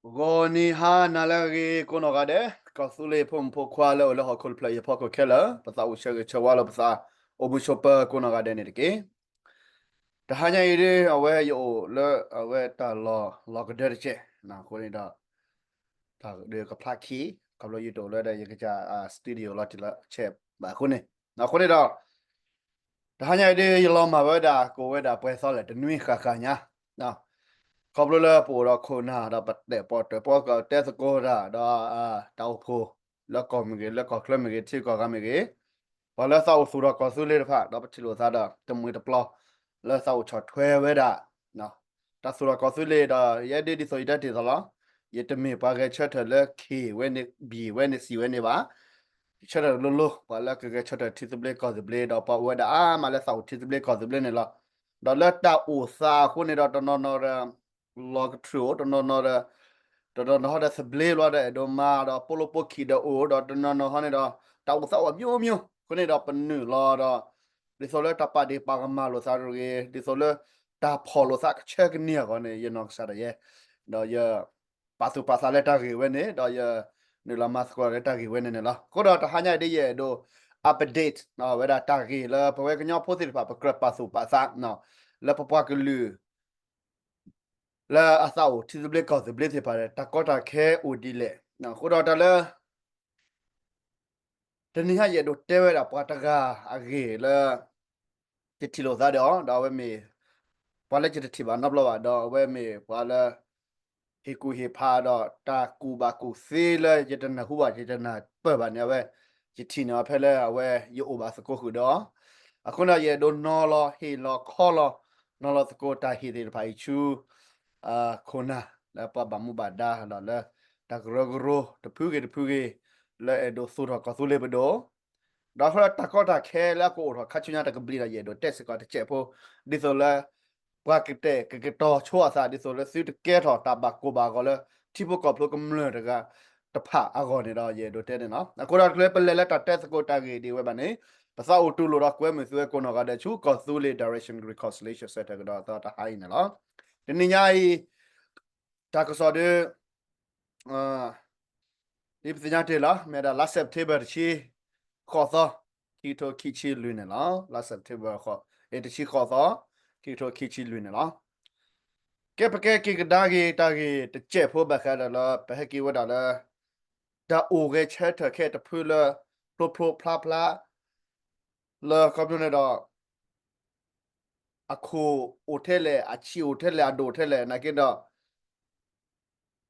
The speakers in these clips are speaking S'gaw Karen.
ဂီၤနံၤဟါနၤလၢအဂ့ၤကိးနီၢ်ဂၤဒဲး, ကီၢ်သူလ့ၤဖိမုၣ်ဖိခွါလၢအိၣ်လၢဟီၣ်ခိၣ်တဖျၢၣ်အံၤအဖီခိၣ်ခဲလၢာ်, ပသးအိၣ်ဆၢဂ့ၤဆၢဝါလၢပသးအိၣ်မုာ်ဆိးပၢၤကိးနီၢ်ဂၤဒဲးန့ၣ်တက့ၢ်. တဟါညါအံၤဒ် အဝဲယအိၣ်လၢအဝဲတၢ်လီၢ်လီၤကဒၢတကဲး, အဃိန့ၣ်ဒီး တၢ်ဒုးကဖျါခံ, ခီဖျိယတအိၣ်လၢဒီးယကစၢ် studio လီၤတံၢ်လီၤဆဲးဘၣ်အဃိန့ၣ်, အဃိန့ၣ်ဒီး တဟါညါအံၤဒ်ယလီၤမၢ်ဝဲဒၣ် ကအိၣ်ဝဲဒၣ်ပှဲၤသီလဲၣ် တနွံဃၣ်ဃၣ်ညါ, ခီဖျိလၢပအိၣ်ဒီးခိၣ်နၢ်ဒီးပတဲာ်ပီၣ်တၢၣ်ပီၣ်ကတဲသကိးတၢ်ဒီး တၢ်အိၣ်ဖှိၣ် လၢကီၢ်မ့ၢ်ဂ့ၤ လၢကီၢ်ချၢမ့ၢ်ဂ့ၤ ထံကီၢ်ဂၤမ့ၢ်ဂ့ၤ, ပှၤလၢသးအိၣ်သူၣ်ထီၣ်ကီၢ်သူလ့ၤတဖၣ် ဒီးပထံၣ်လိာ်သးဒီးတမှံၤတပျီၤ လၢသးအိၣ်ဆီၣ်ထွဲဝဲဒၣ် တၢ်သူၣ်ထီၣ်ကီၢ်သူလ့ၤဒီး ယဲဒ်ဒ်သိးယတဲတ့ၢ်သီလီၤ, ယတမ့ၢ်ပှၤဂဲၤဆၢထၢၣ်လၢ K ဝဲန့ၣ် B ဝဲန့ၣ် C ဝဲန့ၣ်ဘၣ်, ယဆၢထၢၣ်လိၤလိၤ ပှၤလၢကဂဲၤဆၢထၢၣ်ထံသဘျ့ကီၢ်သဘျ့ ဒီးပှၤအိၣ်ဝဲဒၣ်အါမးလၢသးအိၣ်ထံသဘျ့ကီၢ်သဘျ့န့ၣ်လီၤ. ဒီးလၢတၢ်အိၣ်သးအဃိန့ၣ်ဒီး တနီၤနီၤဒီး လီၤကထြူၣ်အိၣ် တနီၤနီၤဒီး တနီၤနီၤဟီဒီးသဘျ့ဘျီဒီးအဲၣ်ဒိးမၤဒီး ပိလိပိခံဒီးအိၣ်ဒီး တနီၤနီၤဟီန့ၣ်ဒီး တၢ်အိၣ်သးအိၣ်မျိုးမျိုး အဃိန့ၣ်ဒီးပနုာ်လီၤဒီး ဒ်သိးလၢတၢ်ပာ်ဒ့ၣ်ပာ်ကမၣ်လိာ်သးတဂ့ၤ ဒ်သိးလၢ တၢ်ဖီၣ်လိာ်သးကဆၢကနံၣ်အဂီၢ်န့ၣ် ယနီၢ်ကစၢ်ဒၣ်ယဲ ဒီးယ ပာ်သူၣ်ပာ်သးလၢတၢ်ဂ့ၢ်ဝဲန့ၣ် ဒီးယ နုာ်လီၤမၤသကိးလၢတၢ်ဂ့ၢ်ဝဲန့ၣ်န့ၣ်လီၤ. အဃိဒီးတဟါညါအံၤဒ်ယအဲၣ်ဒိး update ဝဲဒၣ်တၢ်ဂ့ၢ်လၢပဝဲကညီဖိသ့ၣ်တဖၣ် ပကြၢးပာ်သူၣ်ပာ်သး လၢပပှၤကလုာ် လၢအသးအိၣ်ထံသဘျ့ကီၢ်သဘျ့သ့ၣ်တဖၣ် တၢ်ကီတၢ်ခဲအိၣ်ဒ်လဲၣ်. အဃိဒီးတၢ်လၢ တနံၤညါယအဲၣ်ဒိးတဲဝဲဒၣ်ပှၤတဂၤအဂ့ၢ်လၢ ယထံၣ်လိာ်သးဒီးအီၤ ဒီးအဝဲမ့ၢ် ပှၤလၢယတထံၣ်ဘၣ်နီတဘျီဘၣ် ဒီးအဝဲမ့ၢ်ပှၤလၢ ဟ့ၣ်ကူၣ်ဟ့ၣ်ဖးဒီးတၢ်ကူၣ်ဘၣ်ကူၣ်သ့လၢယတနၢ်ဟူဘၣ် ယတနၢ်ပၢၢ်ဘၣ်န့ၣ် အဝဲ ယထံၣ်န့ၢ်အီၤဖဲလၢအဝဲယအိၣ်ဘၣ်သကိးဃုာ်ဒီးအီၤ, အဃိန့ၣ်ယအဲၣ်ဒိးနီၤလီၤဟ့ၣ်လီၤခီလီၤ နီၤလီၤသကိးတၢ်ဟ့ၣ်သ့ၣ်တဖၣ်အံၤဆူ ခိၣ်နၢ် လၢပှၤဘၣ်မူဘၣ်ဒါဒီးလၢ တၢ်ကရၢကရိတဖုဂ့ၤတဖုဂ့ၤ လၢအဲၣ်ဒိးသူၣ်ထီၣ်ကီၢ်သူလ့ၤပဒိၣ် ဒီးအဃိဒီးတၢ်ကီတၢ်ခဲလၢအကအိၣ်ထီၣ်ခါဆူညါတကဘျံးဒီး ယအဲၣ်ဒိးတဲစ့ၢ်ကီးတစဲးဖိ ဒ်သိးလၢ ပှၤကတဲာ်ကတီၤဆိအသး ဒ်သိးလၢသုတကဲထီၣ်တၢ်ဘၣ်ကိၢ်ဘၣ်ဂီၤလၢ ထံဖိကီၢ်ဖိကမျၢၢ်တဂၤတဖၣ်အဂီၢ်န့ၣ်ဒီး ယအဲၣ်ဒိးတဲန့ၣ်လီၤ. အဃိဒီးတချုးပလဲၤလၢတၢ်တဲသကိးတၢ်ဂ့ၢ်ဒ်ဝဲဘၣ်န့ၣ် ပသးအိၣ်တူၢ်လိာ်ဒီးကွဲမုာ်သုဝဲကိးနီၢ်ဂၤဒဲးဆူ ကီၢ်သူလ့ၤ Direction Reconciliation Center ကဒီးသီတဟါအံၤန့ၣ်လီၤ. တနံၤညါအံၤ တၢ်ကစီၣ်ဒီး ဒ်ပသ့ၣ်ညါတ့ၢ်လီၤ မ့ၢ်ဒၣ်လါ September တဆံဃိးသီ ခံကထိခံဆံလွံၢ်န့ၣ်လီၤ. လါ September ဃိး အ့ တဆံဃိးသီ ခံကထိခံဆံလွံၢ်န့ၣ်လီၤ. ကဲပကဲက့ၤကဒါက့ၤတၢ်ဂ့ၢ်တစဲးဖိဘၣ်ဃးဒီးလၢ ပဟဲက့ၤဝဲဒၣ်လၢ တၢ်အိၣ်ဂဲၤဆၢထၢၣ်ခဲတဖုလၢ ဖျိဖျိဖျါဖျါ လၢခီဖျိန့ၣ်ဒီး အခိၣ်အိၣ်ထဲလဲၣ် အဆံးအိၣ်ထဲလဲၣ် အဒိၣ်ထဲလဲၣ် နာ်က့ဒီး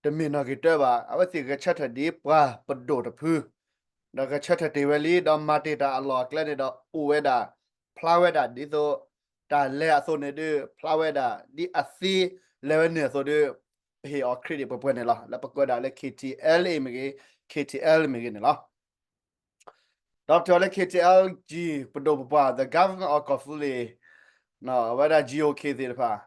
တမ့ၢ်နီၢ်ဂ့ၤတၢဘၣ်. အဝဲသ့ၣ်ဂဲၤဆၢထၢၣ်ဒ်ပှၤပဒိၣ်တဖု ဒီးဂဲၤဆၢထၢၣ်တ့ၢ်ဝဲလံ ဒီးမၤတ့ၢ်တၢ်အလီၢ်အကျဲန့ၣ်ဒီး အိၣ်ဝဲဒၣ် ဖျါဝဲဒၣ်ဒ်သိး တၢ်လဲၤအသိးန့ၣ်ဒီး ဖျါဝဲဒၣ်ဒ်အသ့လဲၤဝဲန့ၣ်အသိးဒီး ပဟ့ၣ်အီၤ credit ပှဲၤပှဲၤန့ၣ်လီၤ. လၢပကွဲးဒၣ်လၢ K T L A မ့ၢ်ဂ့ၤ K T L မ့ၢ်ဂ့ၤန့ၣ်လီၤ. ဒီးပထံၣ်အီၤလၢ K T L G ပဒိၣ်ပပှၢ် the government of ကီၢ်သူလ့ၤ အဝဲဒၣ် G O K သ့ၣ်တဖၣ်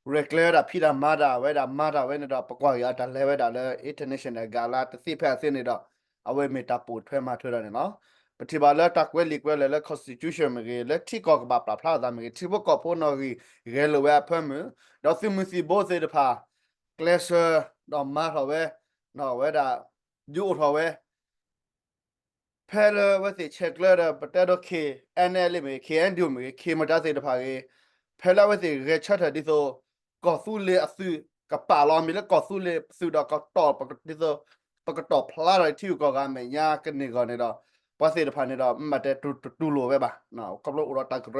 ရဲၣ်ကျဲၤဝဲဒၣ်ဖံးတၢ်မၤတၢ်ဝဲဒၣ်မၤတၢ်ဝဲန့ၣ်ဒီး ပကွၢ်ဂ့ၤအတၢ်လဲၤဝဲဒၣ်လၢ international အဂၤလၢတသ့ဖဲအသ့န့ၣ်ဒီး အဝဲမ့ၢ်တၢ်ပိာ်ထွဲမၤထွဲဒီးန့ၣ်လီၤ. ပထံၣ်ဘၣ်လၢတၢ်ကွဲးလံာ်ကွဲးလဲၢ်လၢ constitution မ့ၢ်ဂ့ၤ လၢထံကီၢ်ကဘၣ်ပာ်ဖျါအသးမ့ၢ်ဂ့ၤ ထံဖိကီၢ်ဖိနီၣ်ဂံၢ်ဂဲၤလိာ်ဝဲအဖၢမုၢ် ဒီးသုးမုၢ်သံၣ်ဘိသ့ၣ်တဖၣ် ကျဲးစၢးဒီးမၤထီၣ်ဝဲ ဝဲဒၣ် ဒုးအိၣ်ထီၣ်ဝဲ ဖဲလၢအဝဲသ့ၣ်ဆဲးကျၢဒီး ပတဲဒိ K N L A မ့ၢ်ဂ့ၤ K N D O မ့ၢ်ဂ့ၤ ခ့ၣ်မတၤသ့ၣ်တဖၣ်ဂ့ၤ ဖဲလၢအဝဲသ့ၣ်ဂဲၤဆၢထၢၣ်ဒ်သိး ကီၢ်သူလ့ၤအသုးကပာ်လီၤ မ့ၢ်လၢကီၢ်သူလ့ၤသုးဒီးကတီၢ်ဒ်သိး ပကတီၢ်ဖျါထီၣ်ထံဂုၤကီၢ်ဂၤအမဲာ်ညါကန့ၢ်အဂီၢ်န့ၣ်ဒီး ပှၤသ့ၣ်တဖၣ်န့ၣ်ဒီး မ့ၢ်တဲတတူၢ်လိာ်ဝဲဘၣ်. ခီဖျိအိၣ်ဒီးတၢ်ကရၢကရ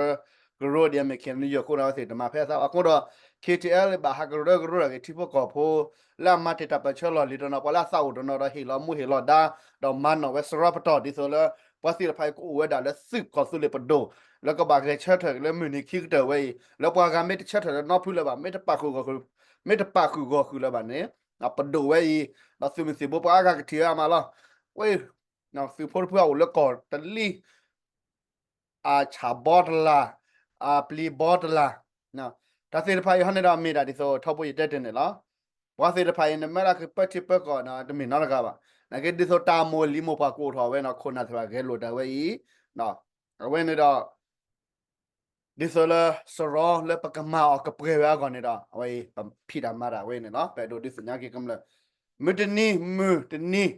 ိဒ်အမ့ၢ် K N U အဃိန့ၣ် အဝဲသ့ၣ်တမၤဖဲအသးဘၣ်အဃိဒီး K T L ဘၣ်ဟးကရၢကရိတၢ်ဂ့ၢ်ထံဖိကီၢ်ဖိ လၢအမၤတ့ၢ်တၢ်ပၢၢ်ဆၢလီၢ်လံၤတနီၤ ပှၤလၢအသးအိၣ်တနီၤဒီးဟ့ၣ်လီၤမူဟ့ၣ်လီၤဒါ ဒီးမၤနီၣ်ဝဲစရီပတီၢ်ဒ်သိးလၢ ပှၤသ့ၣ်တဖၣ်အံၤကအိၣ်ဝဲဒၣ်လၢသုးကီၢ်သူလ့ၤပဒိၣ် လၢကဘၣ်ဂဲၤဆၢထၢၣ်လၢမုၢ်နံၤခံကတၢၢ်ဝဲအံၤ လၢပှၤဂၤမ့ၢ်တဆၢထၢၣ်လၢနီဖုလၢၤဘၣ် မ့ၢ်တပာ်ဃုာ်ဂီၢ်ဃုာ် မ့ၢ်တပာ်ဃုာ်ဂီၢ်ဃုာ်လၢၤဘၣ်န့ၣ် ပဒိၣ်ဝဲအံၤ ဒီးသုးမုၢ်သံၣ်ဘိပှၤအါဂၤကထံၣ်ဝဲအါမးလီၤ. ဝဲ သုးဖိတဖုအအိၣ်လၢကီၢ်တလံ အဆၣ်ဘီတလၢ် အပျံၤဘီတလၢ် တၢ်သ့ၣ်တဖၣ်အံၤဟီန့ၣ်ဒီးမ့ၢ်ဒၣ်ဒ်သိးထီဘိယတဲတ့ၢ်န့ၣ်လီၤ. ပှၤသ့ၣ်တဖၣ်အံၤန့ၣ် မ့ၢ်လၢကပၢထံပၢကီၢ်န့ၣ် တမ့ၢ်နီတဂၤဘၣ်. နာ်က့ဒ်သိးတၢ်မိၢ်လံၤမိၢ်ပှၢ်ကအိၣ်ထီၣ်ဝဲန့ၣ် ခိၣ်နၢ်သ့ၣ်တဖၣ်ဂဲၤလိာ်တၢ်ဝဲအံၤ အဝဲန့ၣ်ဒီး ဒ်သိးလၢစရီလၢပကမၤအီၤကပှဲၤဝဲအဂီၢ်န့ၣ်ဒီး အဝဲအံၤ ပဖံးတၢ်မၤတၢ်ဝဲန့ၣ်လီၤ. ပအဲၣ်ဒိးဒုးသ့ၣ်ညါက့ၤကမျၢၢ် မုၢ်တနံၤမုၢ်တနံၤ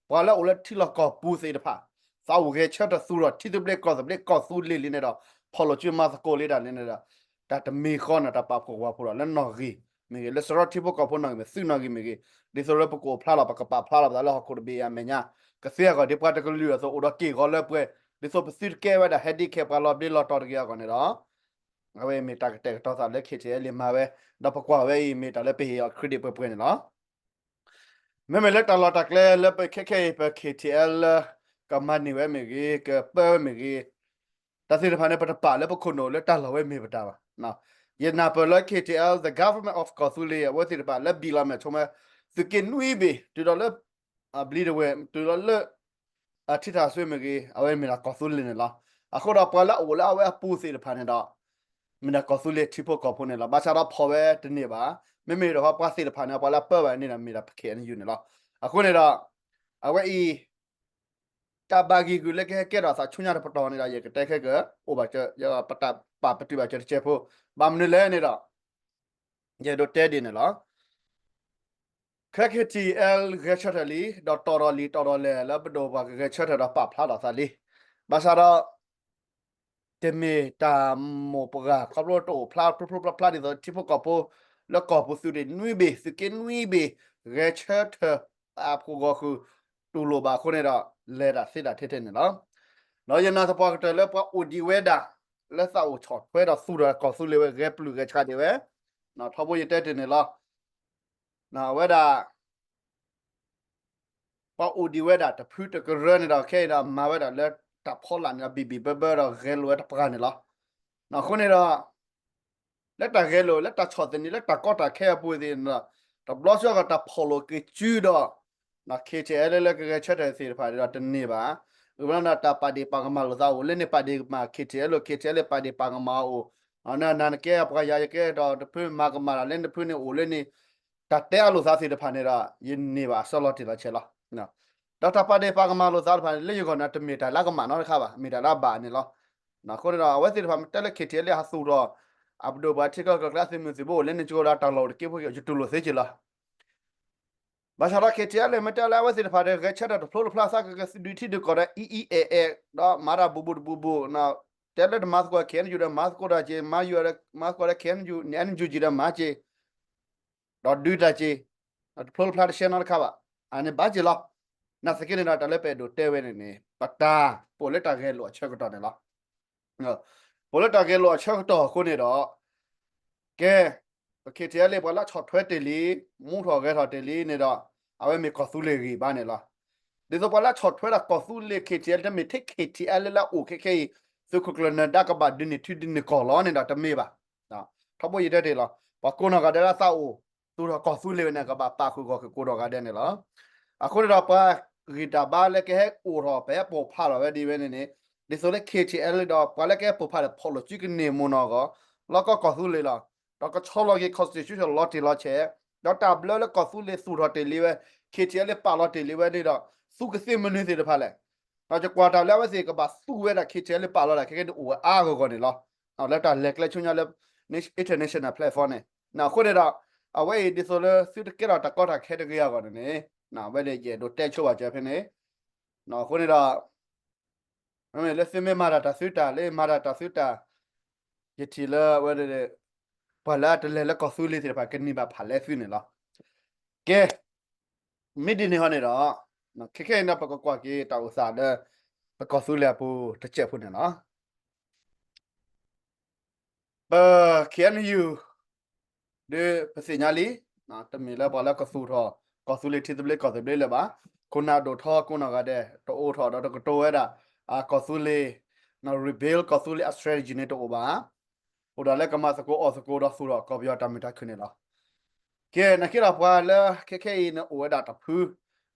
ပှၤလၢအအိၣ်လၢထံလီၢ်ကီၢ်ပူၤသ့ၣ်တဖၣ် သးအိၣ်ဂဲၤဆၢထၢၣ်သူၣ်ထီၣ်ထံသဘျ့ကီၢ်သဘျ့ကီၢ်သူလ့ၤလံန့ၣ်ဒီး ဖီၣ်လိာ်စုမၤသကိးလံဒၣ်လံန့ၣ်ဒီး တၢ်တမံၤဃီန့ၣ် တၢ်ပာ်ဖှိၣ်ဝၤဖှိၣ်ဒီးလၢနီၣ်ဂံၢ်မ့ၢ်ဂ့ၤ လၢစရီထံဖိကီၢ်ဖိနီၣ်ဂံၢ်မ့ၢ်ဂ့ၤ သုနီၣ်ဂံၢ်မ့ၢ်ဂ့ၤ ဒ်သိးလၢပကအိၣ်ဖျါလီၤ ပကပာ်ဖျါလီၤပသးလၢဟီၣ်ခိၣ်တဘ့ၣ်အံၤအမဲာ်ညါ ကသ့အဂီၢ်ဒ်ပှၤတကလုာ်အသိး အိၣ်ဒီးက့ၢ်ဂီၤလၢပှဲၤ ဒ်သိးပသုတကဲဝဲဒၣ် ဟဲဒ်ခဲ ပှၤလီၤဘျ့လီၤတီၤတဂ့ၤအဂီၢ်န့ၣ်ဒီး အဝဲအံၤမ့ၢ်တၢ်ကတဲာ်ကတီၤသးလၢ ခ့ၣ်ထံၣ်အဲလ့ၣ် မၤဝဲ ဒီးပကွၢ်ဝဲအံၤမ့ၢ်တၢ်လၢပဟ့ၣ်အီၤ credit ပှဲၤပှဲၤန့ၣ်လီၤ. မ့မ့ၢ်လၢတၢ်လီၢ်တၢ်ကျဲလၢပခဲခဲအံၤ ပ ခ့ၣ်ထံၣ်အဲလ့ၣ် လၢကမၤန့ၢ်ဝဲမ့ၢ်ဂ့ၤ ကပၢဝဲမ့ၢ်ဂ့ၤ တၢ်သ့ၣ်တဖၣ်န့ၣ် ပတပာ်လၢပခိၣ်နူာ်လၢတၢ်လီၢ်ဝဲမ့ၢ်ပတၢ်ဘၣ်. ယနၢ်ပၢၢ်လၢ ခ့ၣ်ထံၣ်အဲလ့ၣ် the government of ကီၢ်သူလ့ၤ အဝဲသ့ၣ်တဖၣ်လၢဘံၣ်လီၤမဲာ်ဆိမ့ၢ် သုးက့နွံဘ့ၣ် တုၤဒီးလၢ အဘျံးတဝဲၢ် တုၤဒီးလၢ အထံထၣ်စွဲမ့ၢ်ဂ့ၤ အဝဲမ့ၢ်ဒၣ်ကီၢ်သူလ့ၤန့ၣ်လီၤ. အဃိဒီးပှၤလၢအအိၣ်လၢအဝဲအပူၤသ့ၣ်တဖၣ်န့ၣ်ဒီး မ့ၢ်ဒၣ်ကီၢ်သူလ့ၤထံဖိကီၢ်ဖိန့ၣ်လီၤ. ဘၣ်ဆၣ်ဒီးဖီၣ်ဝဲတန့ၢ်ဘၣ်. မ့မ့ၢ်ဒီးပှၤသ့ၣ်တဖၣ်န့ၣ် ပှၤလၢအပၢဘၣ်န့ၣ်ဒီးမ့ၢ်ဒၣ် ခ့ၣ်အဲၣ်ယူၣ်န့ၣ်လီၤ. အဃိန့ၣ်ဒီး အဝဲအံၤ တၢ်ဘၣ်ဂံၢ်ဂုာ်လၢကဟဲကဲထီၣ်သးဆူညါတပတီၢ်န့ၣ်ဒီး ယကတဲခဲက အိၣ်ဘၣ် ပတၢ်ပာ်ပတုာ်ဘၣ်စၢၤတစဲးဖိ ဘၣ်မနုၤလဲၣ်န့ၣ်ဒီး ယအဲၣ်ဒိးတဲဒ်န့ၣ်လီၤ. ခဲ ခ့ၣ်ထံၣ်အဲလ့ၣ် ဂဲၤဆၢထၢၣ်လံ ဒီးတီၢ်ထီၣ်လံ တီၢ်ထီၣ်လဲၣ် လၢပဒိၣ်ပှၤကဂဲၤဆၢထၢၣ်ဒီးပာ်ဖျါထီၣ်သးလံ. ဘၣ်ဆၣ်ဒီး တမ့ၢ်တၢ်မိၢ်ပှၢ် ခီဖျိတအိၣ်ဖျါဖျိဖျိဖျါဖျါဒ်သိး ထံဖိကီၢ်ဖိ လၢကီၢ်ပူၤသုးရ့ၣ်နွံဘ့ၣ် သုးက့နွံဘ့ၣ် ဂဲၤဆၢထၢၣ် ပာ်ဖှိၣ်ဂီၢ်ဃုာ် တူၢ်လိာ်ဘၣ်အဃိန့ၣ်ဒီး လဲၤတၢ်သ့တၢ်ထဲထဲန့ၣ်လီၤ. ဒီးယနာ်သပှၢ်ကတၢၢ်လၢပှၤအိၣ်ဒံးဝဲဒၣ် လၢသးအိၣ်ဆီၣ်ထွဲဒီးသူၣ်ထီၣ်ကီၢ်သူလ့ၤဝဲ ဂဲၤပျုၢ်ဂဲၤဆှးဒံးဝဲ ထီဘိယတဲတ့ၢ်န့ၣ်လီၤ. အဝဲဒၣ် ပှၤအိၣ်ဒံးဝဲဒၣ်တဖုတကရၢန့ၣ်ဒီး ခဲအံၤဒီးမၤဝဲဒၣ်လၢတၢ်ဖီလာ်န့ၣ်ဒီး ဘံၣ်ဘံၣ်ဘၢဘၢဒီးဂဲၤလိာ်ဝဲတပှၢ်န့ၣ်လီၤ. အဃိန့ၣ်ဒီး လၢတၢ်ဂဲၤလိာ် လၢတၢ်ဆီၣ်သနံး လၢတၢ်ကီတၢ်ခဲအပူၤသ့ၣ်န့ၣ်ဒီး တဘျီစ့ၢ်ကီးတၢ်ဖီၣ်လိာ်က့ၤစုဒီး ခ့ၣ်ထံၣ်အဲလ့ၣ် လၢကဂဲၤဆၢထၢၣ်သ့ၣ်တဖၣ်န့ၣ်ဒီးတန့ၢ်ဘၣ်. အဝဲဒၣ်တၢ်ပာ်ဒ့ၣ်ပာ်ကမၣ်လိာ်သးအိၣ် လၢန့ၣ်ပာ်ဒ့ၣ်ကမၣ် ခ့ၣ်ထံၣ်အဲလ့ၣ် ခ့ၣ်ထံၣ်အဲလ့ၣ် ပာ်ဒ့ၣ်ပာ်ကမၣ်အိၣ် နနာ်နကဲပှၤယၤယကဲဒီးတဖုမၤကမၣ်တၢ်လၢနဖုန့ၣ်အိၣ်လၢန့ၣ် တၢ်တဲအလိာ်သးသ့ၣ်တဖၣ်န့ၣ်ဒီး ယန့ၢ်ဘၣ်အဆၢလီၤတံၢ်လီၤဆဲးလီၤ. ဒီးတၢ်ပာ်ဒ့ၣ်ပာ်ကမၣ်လိာ်သးတဖၣ်န့ၣ် လၢယဂီၢ်န့ၣ် တမ့ၢ်တၢ်လၢအကမၣ်နီတခါဘၣ် မ့ၢ်တၢ်လၢအဘၣ်န့ၣ်လီၤ. အဃိန့ၣ်ဒီး အဝဲသ့ၣ်တဖၣ်မ့ၢ်တဲလၢ ခ့ၣ်ထံၣ်အဲလ့ၣ် ဟးသူၣ်ထီၣ် အပဒိၣ်ပှၤထံကီၢ်ကီၢ်ချၢသုးမုၢ်သုးဘိအိၣ်လၢန့ၣ် ကၠိဒီးတၢ်လီၢ်အိၣ်တက့ၢ်ဖိက့ၤ ယတူၢ်လိာ်သ့က့ၤလီၤ. ဘၣ်ဆၣ်ဒီး ခ့ၣ်ထံၣ်အဲလ့ၣ် မ့ၢ်တဲလၢအဝဲသ့ၣ်တဖၣ်ဒီး ဂဲၤဆၢထၢၣ်တဖျိတဖျါသးကကဒုးထံဒုးကီၢ်ဒီး အံၤအံၤအဲၣ်အဲၣ် ဒီးမၤတၢ်ဘူးဘူးတဘူးဘူး တဲလၢတမၤသကိး ခ့ၣ်အဲၣ်ယူၣ်ဒီးမၤသကိးတၢ်က့ၤ မၤသကိးဒီး ခ့ၣ်အဲၣ်ယူၣ် နအၣ်ယူၣ်က့ၤဒီးမၤက့ၤ ဒီးဒုးတၢ်က့ၤ တဖျိတဖျါတရှဲနီတခါဘၣ်. အန့ၣ်ဘၣ်က့ၤလီၤ. နာ်သက့န့ၣ်ဒီး တၢ်လၢပအဲၣ်ဒိးတဲဝဲန့ၣ်န့ၣ် ပတၢ်ပိာ်လၢတၢ်ဂဲၤလိာ်အဆၢကတီၢ်န့ၣ်လီၤ. ပိာ်လၢတၢ်ဂဲၤလိာ်အဆၢကတီၢ်အဃိန့ၣ်ဒီး ကဲ ပ ခ့ၣ်ထံၣ်အဲလ့ၣ် ပှၤလၢဆီၣ်ထွဲတ့ၢ်လံ မူထီၣ်ဂဲၤထီၣ်တ့ၢ်လံန့ၣ်ဒီး အဝဲမ့ၢ်ကီၢ်သူလ့ၤဂ့ၤဘၣ်န့ၣ်လီၤ. ဒ်သိးပှၤလၢဆီၣ်ထွဲဒၣ်ကီၢ်သူလ့ၤ ခ့ၣ်ထံၣ်အဲလ့ၣ် တမ့ၢ်ထဲ ခ့ၣ်ထံၣ်အဲလ့ၣ် လၢအအိၣ်ခဲခဲအံၤ သုးခိၣ်ကျၢၢ်နၢၤဒါကဘၣ်ဒုးန့ၢ်ထံဒုးန့ၢ်ကီၢ်လီၤန့ၣ်ဒီးတမ့ၢ်ဘၣ်. ထီဘိယတဲတ့ၢ်လီၤ ပှၤကိးနီၢ်ဂၤဒဲးလၢသးအိၣ် သူၣ်ထီၣ်ကီၢ်သူလ့ၤဝဲန့ၣ် ကဘၣ်ပာ်ဃုာ်ဂီၢ်ဃုာ်ကိးနီၢ်ဂၤဒဲးန့ၣ်လီၤ. အဃိန့ၣ်ဒီးပှၤဂံၢ်တၢ်ဘါလၢကဟဲအိၣ်ထီၣ် ပဟဲပိာ်ဖးထီၣ်ဝဲဒ်ဝဲန့ၣ်န့ၣ် ဒ်သိးလၢ ခ့ၣ်ထံၣ်အဲလ့ၣ် ဒီးပှၤလၢကဟဲပိာ်ဖးဒီးဖီၣ်လိာ်စုကန့ၢ်မိၢ်နီၢ်အဂီၢ် လီၢ်ကီၢ်ကီၢ်သူလ့ၤလီၤ. ဒီးကဆီလီၤက့ၤ constitution လီၤတံၢ်လီၤဆဲး ဒီးတၢ်ဘျၢလၢကီၢ်သူလ့ၤသူၣ်ထီၣ်တ့ၢ်လံဝဲ ခ့ၣ်ထံၣ်အဲလ့ၣ် ပာ်လီၤတ့ၢ်လံဝဲန့ၣ်ဒီး သူကသ့မနုၤသ့ၣ်တဖၣ်လဲၣ်. ဒီးယကွၢ်တၢ်လၢအဝဲသ့ၣ်ကဘၣ်သူဝဲဒၣ် ခ့ၣ်ထံၣ်အဲလ့ၣ် ပာ်လီၤဒၣ်ခဲကဲန့ၣ် အိၣ်ဝဲအါဂီၢ်ဂီၢ်န့ၣ်လီၤ. လၢတၢ်လဲၤကျဲဆူညါလၢ international platform န့ၣ် အဃိန့ၣ်ဒီး အဝဲအံၤဒ်သိးလၢသုတကဲထီၣ်တၢ်ကီတၢ်ခဲတဂ့ၤအဂီၢ်န့ၣ်န့ၣ် အဝဲန့ၣ်ယအဲၣ်ဒိးတဲဆိဘၣ်စၢၤဖဲန့ၣ် အဃိန့ၣ်ဒီး မ့မ့ၢ်လၢသုမ့ၢ်မၤတၢ်တၢ်သုတၢ် လၢမၤတၢ်တၢ်သုတၢ် ယထံၣ်လၢအဝဲ ပှၤလၢအတလဲၤလၢကီၢ်သူလ့ၤသ့ၣ်တဖၣ် ကန့ၢ်ဘၣ်ဖးလဲသုန့ၣ်လီၤ. ကဲ မ့ၢ်ဒ်န့ၣ်ဟီန့ၣ်ဒီး ခဲခဲအံၤန့ၣ် ပကကွၢ်က့ၤတၢ်အိၣ်သးလၢ ပကီၢ်သူလ့ၤအပူၤတစဲးဖိန့ၣ်လီၤ. ပ ခ့ၣ်အဲၣ်ယူၣ် ဒီးပသ့ၣ်ညါလံ တမ့ၢ်လၢပှၤလၢကသူၣ်ထီၣ် ကီၢ်သူလ့ၤထံသဘျ့ကီၢ်သဘျ့လၢၤဘၣ်. ခိၣ်နၢ်ဒိၣ်ထီကိးနီၢ်ဂၤဒဲး တအိၣ်ထီၣ်ဒီးတကတိၤဝဲဒၣ် အကီၢ်သူလ့ၤ rebuild ကီၢ်သူလ့ၤအ strategy န့ၣ်တအိၣ်ဘၣ်. အိၣ်ဒၣ်လၢကမၤသကိးအီၣ်သကိးဒီးသူၣ်ထီၣ်ကီၢ်ပယီၤတၢ်မုာ်တၢ်ခုၣ်န့ၣ်လီၤ. ကဲ နာ်က့ဒီးပှၤလၢခဲခဲအံၤန့ၣ် အိၣ်ဝဲဒၣ်တဖု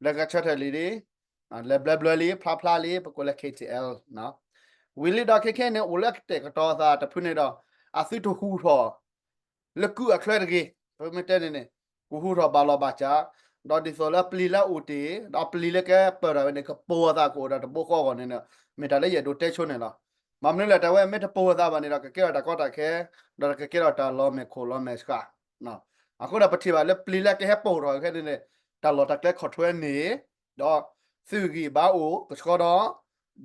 လၢဂဲၤဆၢထၢၣ်လံလံ လဲၤဘျၢဘျၢလံ ဖျါဖျါလံ ပကိးလၢ ခ့ၣ်ထံၣ်အဲလ့ၣ် ဝံၤလံဒီးခဲခဲအံၤန့ၣ် အိၣ်လၢကတဲာ်ကတီၤသးတဖုန့ၣ်ဒီး အသုတဟူးထီၣ် လၢကုၢ်အချၢတဂ့ၤ ပမ့ၢ်တဲန့ၣ်န့ၣ် ကဟူးထီၣ်ဘၣ်လီၤဘၣ်စး ဒီးဒ်သိးလၢပျံၤလၢအအိၣ်တ့ၢ် ဒီးပျံၤလၢကပၢၢ်ထီၣ်ဝဲန့ၣ် ကပိာ်အသးကအိၣ်ဒီးတဘိဃီအဂီၢ်န့ၣ် မ့ၢ်တၢ်လၢယအဲၣ်ဒိးတဲဆိန့ၣ်လီၤ. ဘၣ်မနုၤလဲၣ် တၢ်ဝဲမ့ၢ်တပိာ်အသးဘၣ်န့ၣ်ဒီး ကကဲထီၣ်တၢ်ကီတၢ်ခဲ ဒီးကကဲထီၣ်တၢ်လီၤမဲာ်ခိၣ်လီၤမဲာ်ဆှး အဃိဒီးပထံၣ်ဘၣ်လၢပျံၤလၢကဟဲပိာ်ထီၣ်ခဲန့ၣ်န့ၣ် တၢ်လီၢ်တၢ်ကျဲ control န့ၣ် ဒီးသုးဂံၢ်ဘါအိၣ်ကဆှီဒီး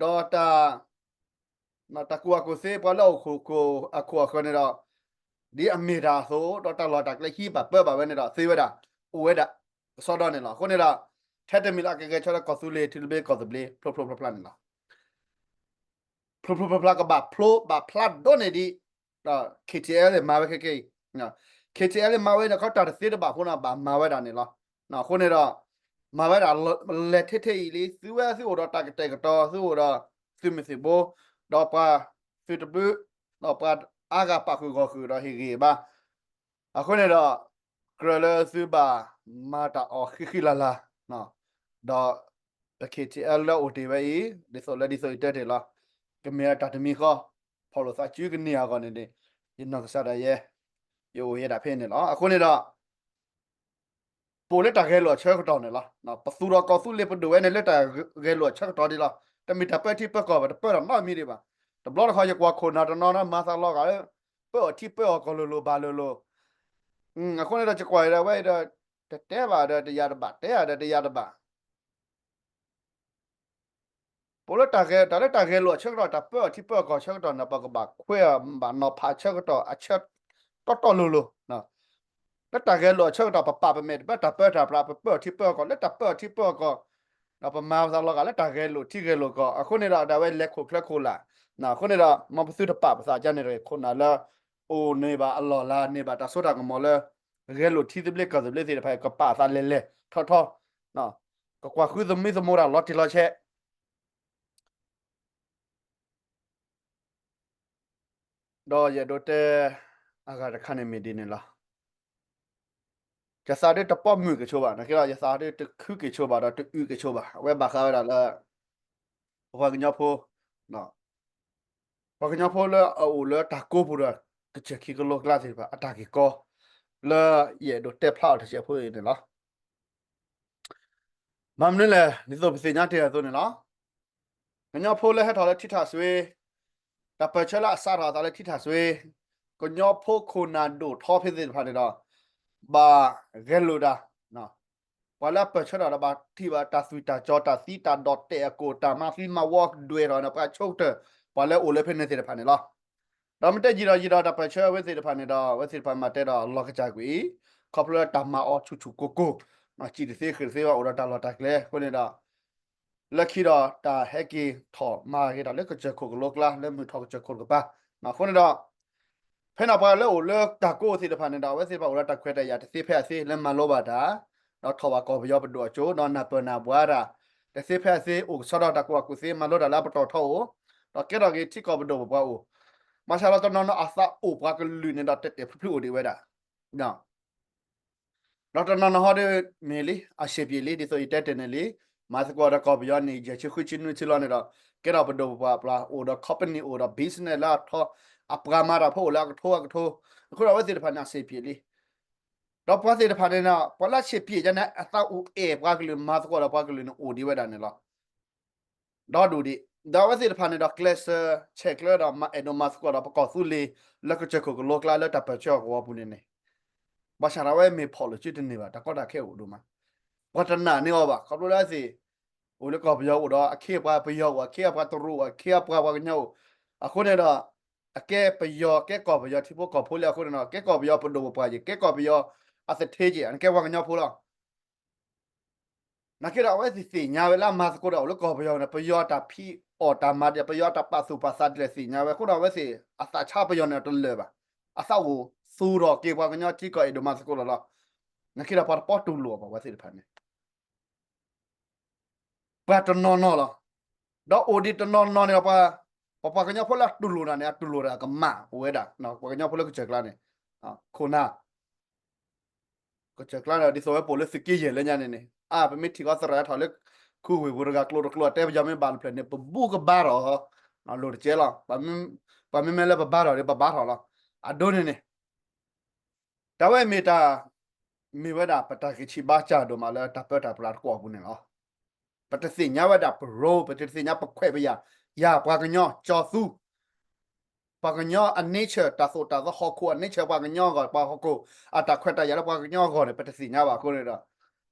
ဒီးတၢ် တၢ်ကူၣ်ဘၣ်ကူၣ်သ့ ပှၤလၢအအိၣ်ခိၣ်အခိၣ်အဃၢၤန့ၣ်ဒီး ဒ်အမ့ၢ်တၢ်အသိး ဒီးတၢ်လီၢ်တၢ်ကျဲဟံးဘၣ်ပၢဘၣ်ဝဲန့ၣ်ဒီး သ့ဝဲဒၣ် အိၣ်ဝဲဒၣ်ကဆှီဒီန့ၣ်လီၤ. အဃိန့ၣ်ဒီး ထဲတမံၤလၢအကဂဲၤဆၢထၢၣ်ကီၢ်သူလ့ၤ ထံသဘျ့ကီၢ်သဘျ့ ဖျိဖျိဖျါဖျါန့ၣ်လီၤ. ဖျိဖျိဖျါဖျါ ကဘၣ်ဖျိဘၣ်ဖျါဒိၣ်န့ၢ်ဒံး ဒီး KTLA မၤဝဲခဲကဲအံၤ KTLA မၤဝဲန့ၣ် ခီတၢ်တသ့တဘၣ်အဃိန့ၣ် ဘၣ်မၤဝဲဒၣ်န့ၣ်လီၤ. အဃိန့ၣ်ဒီး မၤဝဲဒၣ်လဲၤထဲထဲအံၤလံ သုဝဲသုအိၣ်ဒီးတၢ်ကတဲာ်ကတီၤ သုအိၣ်ဒီးသုးမုၢ်သံၣ်ဘိ ဒီးပှၤသုးတဘျုး ဒီးပှၤအါဂၤပာ်ဃုာ်ဂီၢ်ဃုာ်ဒီးဟ့ၣ်ဂံၢ်ဘါ အဃိန့ၣ်ဒီး ကြၢးလၢသုဘၣ်မၤတၢ်အီၤဃံးဃံးလၤလၤ ဒီး ပ KTLA လၢအိၣ်တ့ၢ်ဝဲအံၤ ဒ်သိးလၢဒ်သိးယတဲတ့ၢ်လီၤ. ကမ့ၢ်တၢ်တမံၤဃီ ဖီၣ်လိာ်သးစုကန့ၢ်အဂီၢ်န့ၣ်န့ၣ် ယနီၢ်ကစၢ်ဒၣ်ယဲ ယအိၣ်ယဲဒၣ်ဖဲန့ၣ်လီၤ. အဃိန့ၣ်ဒီး ပအိၣ်လၢတၢ်ဂဲၤလိာ်အဆၢကတီၢ်န့ၣ်လီၤ. ပသူၣ်ထီၣ်ကီၢ်သူလ့ၤပဒိၣ်ဝဲန့ၣ်လၢတၢ်ဂဲၤလိာ်အဆၢကတီၢ်ဒ်လီၤ. တမ့ၢ်တၢ်ပၢထံပၢကီၢ်ဘၣ် တပၢထီၣ်နီတမံၤဒံးဘၣ်. တဘျီတခီယကွၢ်ခိၣ်နၢ်တနီၤနီၤမၤသးလီၤဂာ်လၢ ပၢအီၣ်ထံပၢအီၣ်ကီၢ်လိၤလိၤဘၣ်လိၤလိၤ အဃိန့ၣ်ဒီးယကွၢ်အံၤဒီးဝဲအံၤဒီး တတဲဘၣ်ဒီးတယၤတဘၣ် တဲယၤဒီးတယၤတဘၣ် ပအိၣ်လၢတၢ်ဂဲၤ တၢ်လၢတၢ်ဂဲၤလိာ်အဆၢကတီၢ် တၢ်ပၢအီၣ်ထံပၢအီၣ်ကီၢ်ဆၢကတီၢ်န့ၣ် ပကဘၣ်ခွဲးအီၤဘၣ်နီၤဖးဆၢကတီၢ်အဆၢ တီတီလိၤလိၤ လၢတၢ်ဂဲၤလိာ်အဆၢကတီၢ် ပပာ်ပမဲာ်တဘၣ် တၢ်ပၢတၢ်ပြး ပပၢအီၣ်ထံပၢအီၣ်ကီၢ် လၢတၢ်ပၢအီၣ်ထံပၢအီၣ်ကီၢ် ဒီးပမၤပသးလီၤဂာ်လၢတၢ်ဂဲၤလိာ်ထံဂဲၤလိာ်ကီၢ် အဃိန့ၣ်ဒီး ဒၣ်ဝဲလဲၤခိၣ်ချၢခိၣ်လာ် အဃိန့ၣ်ဒီး မ်ပသုတပာ်ပသးကန့ၣ်တဂ့ၤ ခိၣ်နၢ်လၢ အိၣ်န့ၢ်ဘၣ်အလီၢ်လၤ န့ၢ်ဘၣ်တၢ်စိတၢ်ကမီၤလၢ ဂဲၤလိာ်ထံသဘျ့ကီၢ်သဘျ့သ့ၣ်တဖၣ် ကပာ်အသးလဲၤလဲၤထီထီ ကကွၢ်ဃုသမံသမိးတၢ်လီၤတံၢ်လီၤဆဲး ဒီးယအဲၣ်ဒိးတဲ အဂၤတခါန့ၣ်မ့ၢ်ဒ်န့ၣ်လီၤ. ယသးဒ်တပီၢ်မုၢ်က့ၤဆိဘၣ် နာ်က့ဒီး ယသးဒ်တခုက့ၤဆိဘၣ်ဒီးတအုးက့ၤဆိဘၣ် အဝဲဘၣ်ဃးဝဲဒၣ်လၢ ပပှၤကညီဖိ ပှၤကညီဖိလၢအအိၣ်လၢတၢ်ကိးပူၤဒီး ကစၢၢ်ခံကလိကျါသ့ၣ်တဖၣ် အတၢ်ဂ့ၢ်ကီ လၢယအဲၣ်ဒိးတဲဖျါအီၤတစဲးဖိအံၤန့ၣ်လီၤ. ဘၣ်မနုၤလဲၣ် ဒ်သိးပသ့ၣ်ညါတ့ၢ်အသိးန့ၣ်လီၤ. ကညီဖိလၢဟဲထီၣ်လၢထံထၣ်စွ့, တၢ်ပၢၢ်ဆၢလၢအစးထီၣ်အသးလၢထံထၣ်စွ့, ကညီဖိခိၣ်နၢ်ဒိၣ်ထီဖဲသ့ၣ်တဖၣ်န့ၣ်ဒီး ဘၣ်ဂဲၤလိာ်တၢ်, ပှၤလၢအပၢၢ်ဆၢထီၣ်ဒီးဘၣ်ထံၣ်ဘၣ်တၢ်သွံၣ်တၢ်စီၤ တၢ်သံတၢ်ဒီးတဲာ်အကိၣ် တၢ်မၤသံမၤဝီဒွဲၣ်ထီၣ်န့ၣ် ပှၤဆိကတၢၢ် ပှၤလၢအအိၣ်လၢဖဲန့ၣ်သ့ၣ်တဖၣ်န့ၣ်လီၤ. ဒီးမ့ၢ်တဲယံာ်ဒီးယံာ်ဒီးတၢ်ပၢၢ်ဆၢအဝဲသ့ၣ်တဖၣ်န့ၣ်ဒီး အဝဲသ့ၣ်တဖၣ်မၤတဲဒီးလီၤကစၢ်ကွံာ်အံၤ, ခီဖျိလၢတၢ်မၤအီၤဆူၣ်ဆူၣ်ကိၢ်ကိၢ်, စံၣ်တသ့ဃ့ၢ်တသ့ဘၣ်အိၣ်ဒီးတၢ်လီၢ်တၢ်ကျဲအဃိန့ၣ်ဒီး လၢခံဒီးတၢ်ဟဲက့ၤထီၣ်မၤက့ၤတၢ်လၢကစၢၢ်ခိၣ်ကလိကျါ လၢမုၢ်ထီၣ်ကစၢၢ်ခိၣ်တကပၤ, အဃိန့ၣ်ဒီး ဖဲန့ၣ်ပှၤလၢအိၣ်လၢတၢ်ကိးသ့ၣ်တဖၣ်န့ၣ်ဒီး အဝဲသ့ၣ်တဖၣ်အိၣ်ဒီးတၢ်ခွဲးတၢ်ယာ်တသ့ဖဲအသ့ လၢမၤလိဘၣ်တၢ်, ဒီးထီၣ်ဘၣ်ကီၢ်ပယီၤပဒိၣ်အစိၤ ဒီးနၢ်ပၢၢ်နၢ်ဘှါတၢ် တသ့ဖဲအသ့ အိၣ်ကဆီဒီးတၢ်ကူၣ်ဘၣ်ကူၣ်သ့ မၤလိတၢ်လၢအပတီၢ်ထီအိၣ်, ဒီးကဲထီၣ်က့ၤထံကီၢ်ပဒိၣ်ပပှၤအိၣ်, ဘၣ်ဆၣ်ဒီးတနီၤနီၤအသးအိၣ်ပှၤကလုာ်န့ၣ်ဒီး တဲာ်တဲာ်ဖျုးဖျုးအိၣ်ဒံးဝဲဒၣ် ဒီးတနီၤနီၤဟီဒီး မ့ၢ်လံ အဆင်ပြေလံ ဒ်သိးယတဲတ့ၢ်န့ၣ်လံ, မၤသကိးဒီးကီၢ်ပယီၤန့ၣ် ယဲၢ်ဆံဃုဆံနွံဆံလီၤန့ၣ်ဒီး ကဲထီၣ်ပဒိၣ်ပပှၢ်ပျၢ် အိၣ်ဒီး company အိၣ်ဒီး business လၢအထီ အပှၤမၤတၢ်ဖိအိၣ်လၢအကထိအကထိ, အဃိဒီးအဝဲသ့ၣ်တဖၣ်န့ၣ် အဆင်ပြေလံ. ဒီးပှၤသ့ၣ်တဖၣ်န့ၣ်ဒီး ပှၤလၢအဆင်ပြေယါန့ၣ် အသးအိၣ်အဲၣ်ပှၤကလုာ် မၤသကိးဒီးပှၤကလုာ်န့ၣ် အိၣ်ဒံးဝဲဒၣ်န့ၣ်လီၤ. ဒီဒူၣ်ဒံး, ဒီးအဝဲသ့ၣ်တဖၣ်န့ၣ်ဒီး ကျဲးစၢးဆဲးကျၢဒီးမၤအဲၣ်ဒိးမၤသကိးဒီးပကီၢ်သူလ့ၤ လၢကစၢၢ်ခိၣ်ကလိကျါလၢတၢ်ပၢၢ်ဆၢအကဝီၤပူၤန့ၣ်န့ၣ်, ဘၣ်ဆၣ်ဒီးအဝဲမ့ၢ်ဖီၣ်လိာ်စုတန့ၢ်ဘၣ် တၢ်ကီတၢ်ခဲအိၣ်ဒိၣ်မး, ပှၤတနာ်န့ၢ်အီၤဘၣ် ခီဖျိလၢအသ့ၣ် အိၣ်လၢကီၢ်ပယီၤအိၣ်ဒီး အခ့အပှၤပယီၤအိၣ် အခ့အပှၤတရူးအိၣ် အခ့အပှၤပှၤကညီအိၣ်, အဃိန့ၣ်ဒီး အကဲပယီၤ ကဲကီၢ်ပယီၤထံဖိကီၢ်ဖိလံအဃိန့ၣ်ဒီး ကဲကီၢ်ပယီၤပဒိၣ်ပပှၢ်က့ၤ ကဲကီၢ်ပယီၤအသထ့က့ၤ အကဲပှၤကညီဖိလီၤ. နာ်က့ဒီးအဝဲသ့ၣ်သ့ၣ်ညါဝဲလၢအမၤသကိးဒီးအိၣ်လၢကီၢ်ပယီၤန့ၣ် ပယီၤတၢ်ဖံးအီၣ်တၢ်မၤဒီး ပယီၤတၢ်ပာ်သူၣ်ပာ်သးဒ်လဲၣ်သ့ၣ်ညါဝဲ အဃိဒီးအဝဲသ့ၣ်အသးဆါပယီၤန့ၣ်တလၢာ်ဘၣ်, အသးအိၣ်သူၣ်ထီၣ်က့ၤပှၤကညီထံကီၢ်အဲၣ်ဒိးမၤသကိးလီၤလီၤ. နာ်က့ဒီးပှၤတပီတူၢ်လိာ်အီၤဘၣ် အဝဲသ့ၣ်တဖၣ်န့ၣ် ပှၤတနီၤနီၤလီၤ. ဒီးအိၣ်ဒံးတနီၤနီၤန့ၣ်ဒီး ပှၤ ပပှၤကညီဖိလၢအတူၢ်လိာ်တၢ်န့ၣ် အတူၢ်လိာ်တၢ်ကမၣ်အိၣ်ဝဲဒၣ် ပှၤကညီဖိလၢကစၢၢ်ကျါန့ၣ် ခိၣ်နၢ် ကစၢၢ်ကျါန့ၣ် ဒ်သိးဝဲပအိၣ်လၢသုးက့ယဲၢ်လၢညါန့ၣ်န့ၣ် အါ ပမ့ၢ်ထံၣ်ကီးသရၣ်ထီၣ်လၢ ခူဝ့ၢ်ပူၤတဂၤကျိၤတကျိၤ တဲပယီၤမ့ၢ်ဘၣ်တဖျၢၣ်န့ၣ် ပဘူၣ်ကဘါထီၣ် လိၤတကဲလီၤ. ပှၤမ့မ့ၢ်လၢပဘါထီၣ်ဒီး ပဘါထီၣ်လီၤအဒိန့ၣ်န့ၣ် တၢ်ဝဲမ့ၢ်တၢ် မ့ၢ်ဝဲဒၣ်ပတၢ်ဂံၢ်ဆံးဘါစၢ်ဒိၣ်မးလၢတၢ်ပၢတၢ်ပြးတကွီၢ်အပူၤန့ၣ်လီၤ. ပတသ့ၣ်ညါဝဲဒၣ်ပရိ ပတသ့ၣ်ညါပခွဲးပယာ် ယၤပှၤကညီကၠီၤသူ ပှၤကညီအ nature တၢ်သိၣ်တၢ်သီဟီၣ်ခိၣ်အ nature ပှၤကညီအဂီၢ် ပှၤဟီၣ်ခိၣ်အတၢ်ခွဲးတၢ်ယာ်လၢပှၤကညီအဂီၢ်န့ၣ် ပတသ့ၣ်ညါဘၣ်အဃိန့ၣ်ဒီး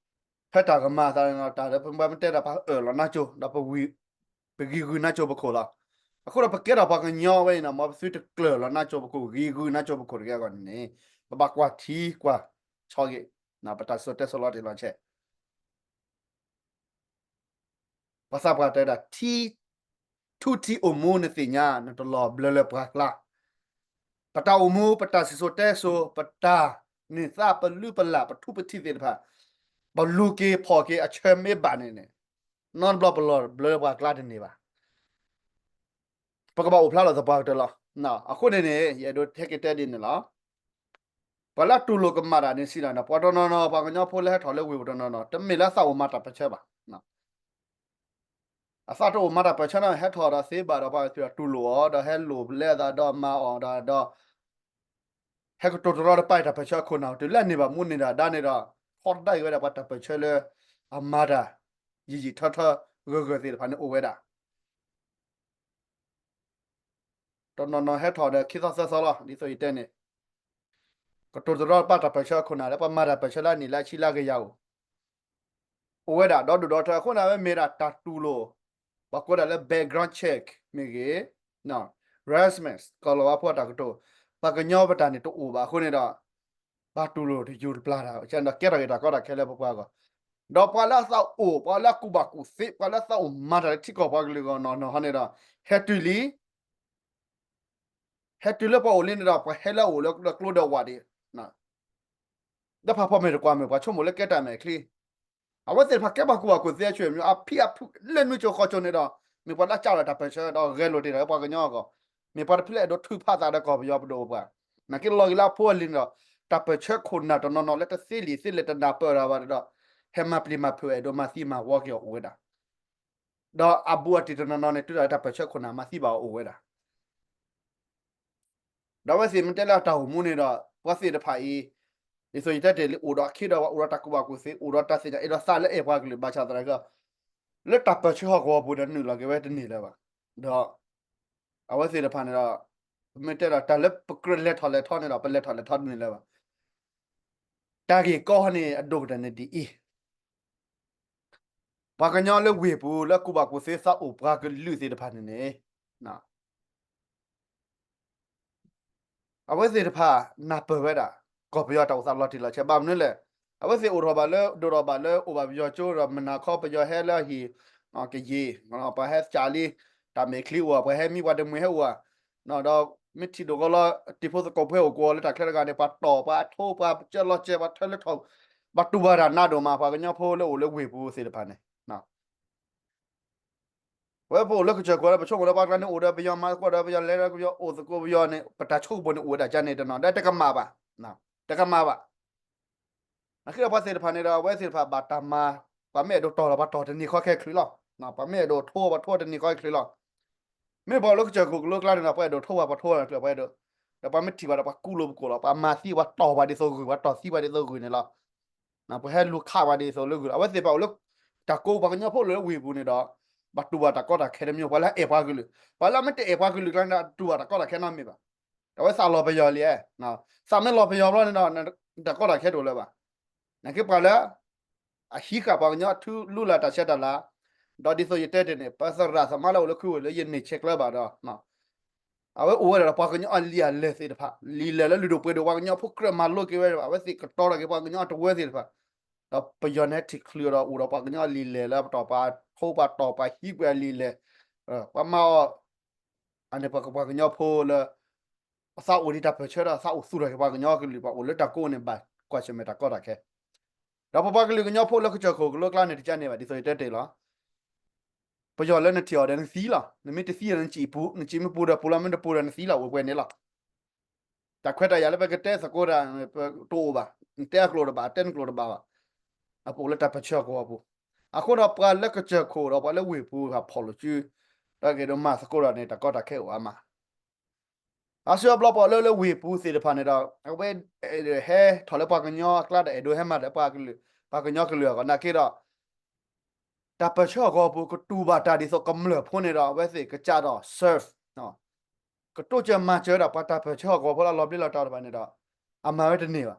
ဖဲတၢ်ကမၤအသးန့ၣ်ဒီး တၢ်လၢပမ့ၢ်တဲဒီးပှၤအၢၣ်လီၤနါကၠိ ဒီးပဂံၤဂုာ်နါကၠိပခိၣ်လီၤ. အဃိဒီးပကဲထီၣ်ပှၤကညီဝဲအံၤန့ၣ် မ်ပသုတကျၢၤလီၤနါကၠိပခိၣ် ဂံၤဂုာ်နါကၠိပခိၣ်တဂ့ၤအဂီၢ်န့ၣ်န့ၣ် ပဘၣ်ကွၢ်ထံကွၢ်ဆီဂ့ၤ ပတၢ်စံၣ်စိၤတဲစိၤလီၤတံၢ်လီၤဆဲး ပှၤသးပှၢ်တဲဒၣ် ထံ, ထူထံအိၣ်မူနသ့ၣ်ညါ နတလီၤဘျၢလၢပှၤကျါ, ပတၢ်အိၣ်မူ ပတၢ်စံၣ်စိၤတဲစိၤ ပတၢ်န့ၢ်သါ ပလုၢ်ပလၢ် ပထူပထံးသ့ၣ်တဖၣ် ပလူၤက့ၤဖီၣ်က့ၤအဆၢမ့ၢ်ဘၣ်န့ၣ်န့ၣ် နီတဘျီပလီၤဘျၢလၢပှၤကျါတန့ၢ်ဘၣ်. ပကဘၣ်အိၣ်ဖျါလီၤသပှၢ်ကတၢၢ်လီၤ. အဃိန့ၣ်န့ၣ် ယအဲၣ်ဒိးဟဲက့ၤတဲဒ်န့ၣ်လီၤ. ပှၤလၢတူၢ်လိာ်ကမၣ်တၢ်န့ၣ်စံးလီၤန့ၣ် ပှၤတနီၤနီၤ ပှၤကညီဖိလၢဟဲထီၣ်လၢဝ့ၢ်ပူၤတနီၤနီၤ တမ့ၢ်လၢအသးအိၣ်မၤတၢ်ပၢၢ်ဆၢဘၣ်. အသးတအိၣ်မၤတၢ်ပၢၢ်ဆၢန့ၣ် ဟဲထီၣ်ဒီးသ့ဘၣ်ဒီးပှၤကညီတူၢ်လိာ်အီၤ ဒီးဟဲလိာ်ဘျဲအသးဒီးမၤအီၤဒီး ဟဲကတိၤတရီတပါအံၤတၢ်ပၢၢ်ဆၢအခိၣ်နၢ် တုၤလၢအန့ၢ်ဘၣ်မူန့ၢ်တၢ်ဒါန့ၣ်ဒီး ထီဒါက့ၤဝဲဒၣ်ပှၤတၢ်ပၢၢ်ဆၢလၢ အမၤတၢ် ယံာ်ယံာ်ထၢထၢ ဂၢၢ်ဂၢၢ်သ့ၣ်တဖၣ်န့ၣ်အိၣ်ဝဲဒၣ် တနီၤနီၤဟဲထီၣ်ဒီးခံသီသၢသီလီၤ. ဒ်သိးယတဲန့ၣ် ကတိၤတရီတပါတၢ်ပၢၢ်ဆၢအခိၣ်နၢ်လၢပှၤမၤတၢ်ပၢၢ်ဆၢလၢအနံၣ်လၢအဆံလၢအကယၤအိၣ် အိၣ်ဝဲဒၣ်ဒီဒူၣ်ဒီထၢ အဃိန့ၣ်ဝဲမ့ၢ်ဒၣ်တၢ်တူၢ်လိာ် ပှၤကိးဒၣ်လၢ background check မ့ၢ်ဂ့ၤ Rasmus ကီၤလၤဝါဖိအတၢ်ကတိၤ ပှၤကညီပတၢ်န့ၣ်တအိၣ်ဘၣ်အဃိန့ၣ်ဒီး ပှၤတူၢ်လိာ်တယူၤတပျၢ်တၢ် ဒီးကဲထီၣ်က့ၤတၢ်ကီတၢ်ခဲလၢပပှၤအဂီၢ် ဒီးပှၤလၢအသးအိၣ် ပှၤလၢအကူၣ်ဘၣ်ကူၣ်သ့ ပှၤလၢအသးအိၣ်မၤတၢ်လၢထံကီၢ်ပှၤကလုာ်အဂီၢ်နီၢ်နီၢ်ဟီန့ၣ်ဒီး ဟဲတုၤလံ ဟဲတုၤလၢပှၤအိၣ်လံန့ၣ်ဒီး ပှၤဟဲလၢအအိၣ်လၢကျိဒီးဝးဒံး ဒီးဖးဖီမ့ၢ်တကွၢ်မ့ၢ် ပှၤဆိကမိၣ်လၢကဲတၢ်မဲာ်ချံ အဝဲသ့ၣ်တဖၣ်ကဲပှၤကူၣ်ဘၣ်ကူၣ်သ့အဆၢမံၤ အဖံအဖုလၢနွံကၠိဃီကၠိန့ၣ်ဒီး မ့ၢ်ပှၤလၢအကၢ်လီၤတၢ်ပၢၢ်ဆၢဒီးဂဲၤလိာ်တ့ၢ်ဒီးပှၤကညီအဂီၢ် မ့ၢ်ပှၤတဖုလၢအဲၣ်ဒိးထုးဖးသးဒီးကီၢ်ပယီၤပဒိၣ်ပပှၢ် နာ်က့လီၤဂ့ၤလၢအဖိအလံၤန့ၣ်ဒီး တၢ်ပၢၢ်ဆၢခိၣ်နၢ်တနီၤနီၤလၢတသ့လံာ်သ့လဲၢ်တနၢ်ပၢၢ်တၢ်ဘၣ်ဒီး ဟဲမၤပျံၤမၤဖုးအဲၣ်ဒိးမၤသံမၤဝီက့ၤအီၤအိၣ်ဝဲဒၣ် ဒီးအဘူးအတံၢ်တနီၤနီၤန့ၣ် တုၤဒၣ်လၢတၢ်ပၢၢ်ဆၢခိၣ်နၢ်မၤသံဘၣ်အီၤအိၣ်ဝဲဒၣ် ဒီးအဝဲသ့ၣ်မ့ၢ်တဲလၢအတၢ်အိၣ်မူန့ၣ်ဒီး ပှၤသ့ၣ်တဖၣ်အံၤ ဒ်သိးယတဲတ့ၢ်လံ အိၣ်ဒီးအခ့ဒီးဝဲ အိၣ်ဒီးတၢ်ကူၣ်ဘၣ်ကူၣ်သ့ အိၣ်ဒီးတၢ်သ့ၣ်ညါ အဲၣ်ဒိးသးလၢအဲၣ်ပှၤကလုာ်ဘၣ်ဆၣ်သနာ်က့ လၢတၢ်ပၢၢ်ဆၢဟီၣ်ကဝီၤပူၤဒီးနုာ်လီၤက့ၤဝဲတန့ၢ်လၢၤဘၣ်. ဒီးအဝဲသ့ၣ်တဖၣ်န့ၣ်ဒီး ပမ့ၢ်တဲဒီးတၢ်လၢပကြၢးလဲၤထီၣ်လဲၤထီန့ၣ်ဒီး ပလဲၤထီၣ်လဲၤထီတန့ၢ်လၢၤဘၣ်. တၢ်ဂ့ၢ်ကီန့ၣ်အဒိၣ်ကတၢၢ်န့ၣ်ဒ်အံၤ ပှၤကညီလၢဝ့ၢ်ပူၤလၢအကူၣ်ဘၣ်ကူၣ်သ့သးအိၣ်ပှၤကလုာ်သ့ၣ်တဖၣ်န့ၣ်န့ၣ် အဝဲသ့ၣ်တဖၣ်နၢ်ပၢၢ်ဝဲဒၣ် ကီၢ်ပယီၤတၢ်အိၣ်သးလီၤတံၢ်လီၤဆဲး ဘၣ်မနုၤလဲၣ်. အဝဲသ့ၣ်အိၣ်ထီၣ်ဘၣ်လၢ ဒိၣ်ထီၣ်ဘၣ်လၢအိၣ်ဘၣ်ပယီၤကၠိဒီးမုၢ်နၤခီပယီၤဟဲလၢအဟံၣ် ကယံာ် ပှၤဟဲကးလံ တၢ်မဲာ်ချံအိၣ် ပှၤဟဲမံပှၤတမှံၤဟဲအိၣ် ဒီးမ့ၢ်ထံၣ်ဒိၣ်ကီလီၤ တံၤဖိသကိးဖိဟဲအိၣ်ကဝီၤလၢတၢ်ချၢတဂၤန့ၣ် ပှၤတီၢ်ပှၤထိပှၤကၢလီၤကဲ ပှၤထၢလၢထီၣ် ပှၤတူၢ်ဘၣ်တၢ်နးဒိၣ်မး ပှၤကညီဖိလၢအိၣ်လၢဝ့ၢ်ပူၤသ့ၣ်တဖၣ်န့ၣ် ပဝဲပအိၣ်လၢကစၢၢ်ခိၣ်ဒီး ပဆိကမိၣ်လၢပှၤတဂၤန့ၣ်အိၣ်ဒီးပယီၤမၤသကိးဒီးပယီၤလဲၤဒီးပယီၤအိၣ်သကိးပယီၤန့ၣ် ပတၢ်ဆိကမိၣ်န့ၣ်အိၣ်ဝဲဒၣ်ကန့ၣ်တနီၤ ဒီးတကမၣ်ဘၣ် အဃိဒီးပှၤသ့ၣ်တဖၣ်န့ၣ်ဒီး အဝဲသ့ၣ်တဖၣ်ဘၣ်တၢ်မၤ ပှၤမ့ၢ်အဲၣ်ဒိးတီၢ်လီၤ ပှၤတီၢ်တန့ၢ်ခီခဲချုးလီၤ. ပှၤမ့ၢ်အဲၣ်ဒိးထိ ပှၤထိတန့ၢ်ခီခဲချုးလီၤ. မ့ၢ်ပှၤအိၣ်လၢကစၢၢ်ခိၣ်ကလိကျါန့ၣ်ဒီး ပှၤအဲၣ်ဒိးထိပှၤ ပှၤထိပှၤကျၢၤ ပှၤအဲၣ်ဒိး ဒီးပှၤမ့ၢ်ထံၣ်ပှၤဒီး ပှၤကူလိာ်ပကိာ်လီၤ. ပှၤမၤသံပှၤတီၢ်ပှၤဒ်သိးဂုၢ် ပှၤတီၢ်သံပှၤဒ်သိးဂုၢ်န့ၣ်လီၤ. ပှၤဟဲလူၤခးပှၤဒ်သိးလၢဂုၢ်လီၤ. အဝဲသ့ၣ်တဖၣ်အိၣ်လၢ တၢ်ကိးပှၤကညီဖိလၢဝ့ၢ်ပူၤန့ၣ်ဒီး ဘၣ်တူၢ်ဘၣ်တၢ်ကီတၢ်ခဲတမံၤ ပှၤလၢအအဲၣ်ပှၤကလုာ် ပှၤလၢမ့ၢ်တအဲၣ်ပှၤကလုာ်ကျါန့ၣ်ဒီး တူၢ်ဘၣ်တၢ်ကီတၢ်ခဲနီတမံၤဘၣ်. အဝဲသးလီၤပယီၤလံ, သးမ့ၢ်လီၤပယီၤဘျီန့ၣ်ဒီး တၢ်ကီတၢ်ခဲတအိၣ်လၢၤဘၣ်. နာ်က့ပှၤလၢ အဟံးဃာ်ပှၤကညီအထူလူလၢ်တၢ်ဆဲးတၢ်လၤ, ဒီးဒ်သိးယတဲတ့ၢ်န့ၣ် ပသရၣ်သမါလၢအိၣ်လၢခုဝ့ၢ်လၢယန့ၢ်ဆဲးကျၢဘၣ်ဒီး အဝဲအိၣ်ဝဲဒၣ်ဒီးပှၤကညီအလံာ်အလဲၢ်သ့ၣ်တဖၣ်, လံာ်လဲၢ်လၢလုၢ်ဒိၣ်ပှ့ၤဒိၣ် ပှၤကညီဖိကြၢးမၤလိက့ၤဝဲဒၣ်, အဝဲသ့ၣ်ကတီၤထီၣ်က့ၤပှၤကညီအတဝၢသ့ၣ်တဖၣ်, ဒီးပယီၤန့ၣ်ဟဲထံၣ်ချုးဒီးအိၣ်ဒီးပှၤကညီအလံာ်လဲၢ်လၢပတီၢ်ပှၤထိပှၤတီၢ်ပှၤဟံးကွံာ်အလံာ်လဲၢ်, ပှၤမၤအီၤ အန့ၣ်ပှၤကညီဖိလၢ အသးအိၣ်ဒံးတၢ်ပၢၢ်ဆၢဒီး သးအိၣ်သူၣ်ထီၣ်က့ၤပှၤကညီကလုာ် ပှၤအိၣ်လၢတၢ်ကိးန့ၣ် ဘၣ်ကွၢ်ဆၢၣ်မဲာ်တၢ်ကီတၢ်ခဲ, ဒီးပပှၤကလုာ်ကညီဖိလၢကစၢၢ်ခိၣ်ကလိကျါန့ၣ် တကးန့ၣ်ဘၣ် ဒ်သိးယတဲတ့ၢ်လီၤ. ပယီၤလၢနထံၣ်အီၤဒီးနသံလီၤ, နမ့ၢ်တသံဒီး နစံၣ်မ့ၢ်ပူၤဒီးပူၤလီၤ, မ့ၢ်တပူၤဒီးနသံလီၤ, အိၣ်ပှဲၤန့ၣ်လီၤ. တၢ်ခွဲးတၢ်ယာ်လၢပကတဲသကိးတၢ် တအိၣ်ဘၣ်, နတဲအကျိာ်တဘၣ် အတဲနကျိာ်တဘၣ်ဘၣ်. အပအိၣ်လၢတၢ်ပၢၢ်ဆၢကဝီၤပူၤ, အဃိဒီးပှၤလၢကစၢၢ်ခိၣ်ဒီးပှၤလၢဝ့ၢ်ပူၤ ဟးဖီၣ်လိာ်စု, ဒီးက့ၤဒိးမၤသကိးတၢ်န့ၣ် တၢ်ကီတၢ်ခဲအိၣ်အါမး အါစုအါဘျီပှၤလၢလၢဝ့ၢ်ပူၤသ့ၣ်တဖၣ်န့ၣ်ဒီး အဝဲဟဲထီၣ်လၢပှၤကညီအကျါဒီး အဲၣ်ဒိးဟဲမၤဒီးပှၤကလုာ် ပှၤကညီကလုာ်အဂီၢ် နာ်က့ဒီး တၢ်ပၢၢ်ဆၢအဂီၤပူၤ ကတူၢ်ဘၣ်တၢ်ဒ်သိးကမျၢၢ်ဖိန့ၣ်ဒီး အဝဲသ့ၣ်ကစးဒီး serve ကတိစၢၤမၤစၢၤဒီး ပှၤတၢ်ပၢၢ်ဆၢအဂီၤဖိလၢအလီၤဘျ့လီၤတီၤတဖၣ်န့ၣ်ဒီး အမၤဝဲတန့ၢ်ဘၣ်.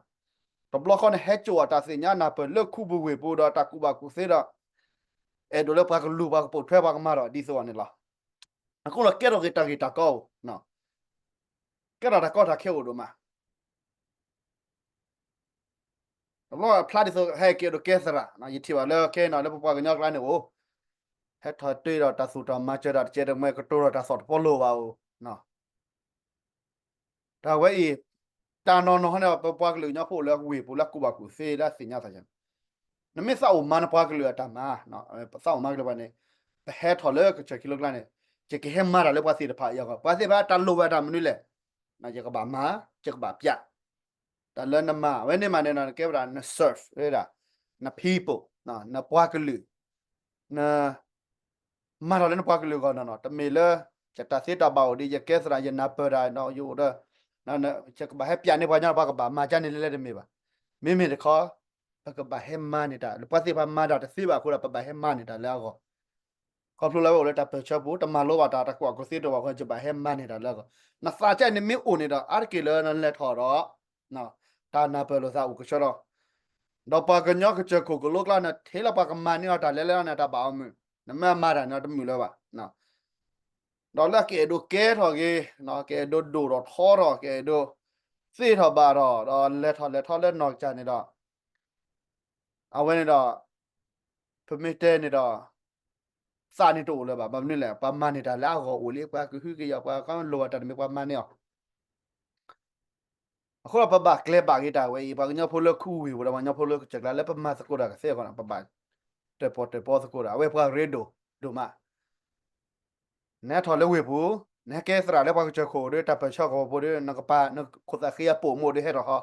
တဘျီဃီန့ၣ် ဟဲစိာ်အတၢ်သ့ၣ်ညါနၢ်ပၢၢ်လၢခူပူၤဝ့ၢ်ပူၤဒီးတၢ်ကူၣ်ဘၣ်ကူၣ်သ့ဒီး အဲၣ်ဒိးလၢပှၤကလူၤပှၤကပိာ်ထွဲပှၤကမၤဒီးဒ်သိးအီၤန့ၣ်လီၤ. အဃိဒီးကဲထီၣ်က့ၤတၢ်ဂ့ၢ်တၢ်ကီအိၣ်, ကဲထီၣ်တၢ်ကီတၢ်ခဲအိၣ်ဒိၣ်မး တဘျီဖျါဒ်သိး ဟဲက့ၤဒိးကဲသရၣ်, ယထံၣ်ဘၣ်လၢခဲအံၤနီၤ လၢပပှၤကညီကျါန့ၣ်အိၣ်, ဟဲထီၣ်တ့ၢ်ဒီးတၢ်သူၣ်တၢ်မၤစၢၤဒီးတကဲတမှဲကတိၤဒီးတၢ်သီၣ်တပီလိာ်ဘၣ်အိၣ်, တၢ်ဝဲအံၤ တၢ်နီၢ်နီၢ်န့ၣ် ပပှၤကလုာ်ကညီဖိလၢဝ့ၢ်ပူၤလၢကူၣ်ဘၣ်ကူၣ်သ့လၢအသ့ၣ်ညါသးယၤန့ၣ်, နမ့ၢ်သးအိၣ်မၤနပှၤကလုာ်အတၢ်မၤ, သးအိၣ်မၤကလုာ်ပှၤန့ၣ်, ပဟဲထီၣ်လၢကစၢၢ်ခံလိကျါန့ၣ်, ယကဟဲမၤတၢ်လၢပှၤသ့ၣ်တဖၣ်အံၤအဂီၢ်, ပှၤသ့ၣ်တဖၣ်တၢ်လိၣ်ဝဲတၢ်မနုၤလဲၣ်, ယကဘၣ်မၤ, ယကဘၣ်ပျး တၢ်လၢနမၤဝဲန့ၣ်မးန့ၣ်ဒီး နကဲဝဲဒၣ်န serve ဝဲဒၣ် န people, နပှၤကလုာ်, န မၤထီၣ်လၢနပှၤကလုာ်အဂီၢ်နီၤနီၤ, တမ့ၢ်လၢ ယတၢ်သ့တၢ်ဘၣ်အိၣ်ဒီး ယကဲသရၣ် ယနၢ်ပၢၢ်တၢ်ဒီးယအိၣ်ဒီး ယကဘၣ်ဟဲပျးန့ၢ်ပှၤကညီ ပှၤကဘၣ်မၤကန့ၣ်လဲၣ်တမ့ၢ်ဘၣ်. မ့မ့ၢ်တခီ ပကဘၣ်ဟဲမၤန့ၢ်တၢ် ပှၤသ့ၣ်တဖၣ်မၤတၢ်တသ့ဘၣ်အဃိဒီး ပဘၣ်ဟဲမၤန့ၢ်တၢ်လၢအဂီၢ် ခီဖျိလၢဝဲအိၣ်လၢတၢ်ပၢၢ်ဆၢပူၤ တမၤလိဘၣ်တၢ် တၢ်ကူၣ်ဘၣ်ကူၣ်သ့တအိၣ်ဘၣ်အဃိ ယဘၣ်ဟဲမၤန့ၢ်တၢ်လၢအဂီၢ်. နသးကဲန့ၣ်မ့ၢ်အိၣ်န့ၣ်ဒီး အါတက့ၢ်လၢနလဲၤထီၣ်ဒီး တၢ်နၢ်ပၢၢ်လိာ်သးအိၣ်ကဆှီလီၤ. ဒီးပှၤကညီကစၢၢ်ခိၣ်ကလိကျါန့ၣ် ထဲလၢပှၤကမၤန့ၢ်အီၤတၢ်လဲၤလဲၤန့ၣ် တၢ်ဘၣ်အီၤမုာ်, နမ့ၢ်မၤတၢ်န့ၣ်တမုာ်လၢၤဘၣ်. ဒီးလၢအကအဲၣ်ဒိးကဲထီၣ်က့ၤ, ကအဲၣ်ဒိးဒိၣ်ထီၣ်ထီထီၣ် ကအဲၣ်ဒိးသ့ထီၣ်ဘၣ်ထီၣ် ဒီးလဲၤထီၣ်လဲၤထီလၢနီၢ်ကစၢ်န့ၣ်ဒီး အဝဲန့ၣ်ဒီး ပမ့ၢ်တဲန့ၣ်ဒီး သးန့ၣ်တအိၣ်လၢၤဘၣ်. ဘၣ်မနုၤလဲၣ် ပှၤမၤန့ၢ်တၢ်လၢအဂီၢ်အိၣ်လံ, ပှၤကဟုကယာ် ပှၤကလိၣ်ဘၣ်တၢ်တမံၤ ပှၤမၤန့ၢ်အီၤ. အဃိဒီးပဘၣ်ကျဲဘၣ်က့ၤတၢ်ဝဲအံၤ ပှၤကညီဖိလၢခူဝ့ၢ်ပူၤဒီး ပှၤကညီဖိလၢကစၢၢ်ကျါ လၢပမၤသကိးတၢ်ကသ့အဂီၢ်န့ၣ် ပဘၣ်တၢၣ်ပီသကိးတၢ် အဝဲပှၤရ့ဒိၣ်ဒိၣ်မး. နဟဲထီၣ်လၢဝ့ၢ်ပူၤ, နဟဲကဲသရၣ်လၢပှၤကစၢၢ်ခိၣ်ဒီး တၢ်ပၢၢ်ဆၢကဝီၤဖိဒီး နကပၤ နခိၣ်သးဃ့အပိာ်မိၣ်ဒီးဟဲထီၣ်ဟီ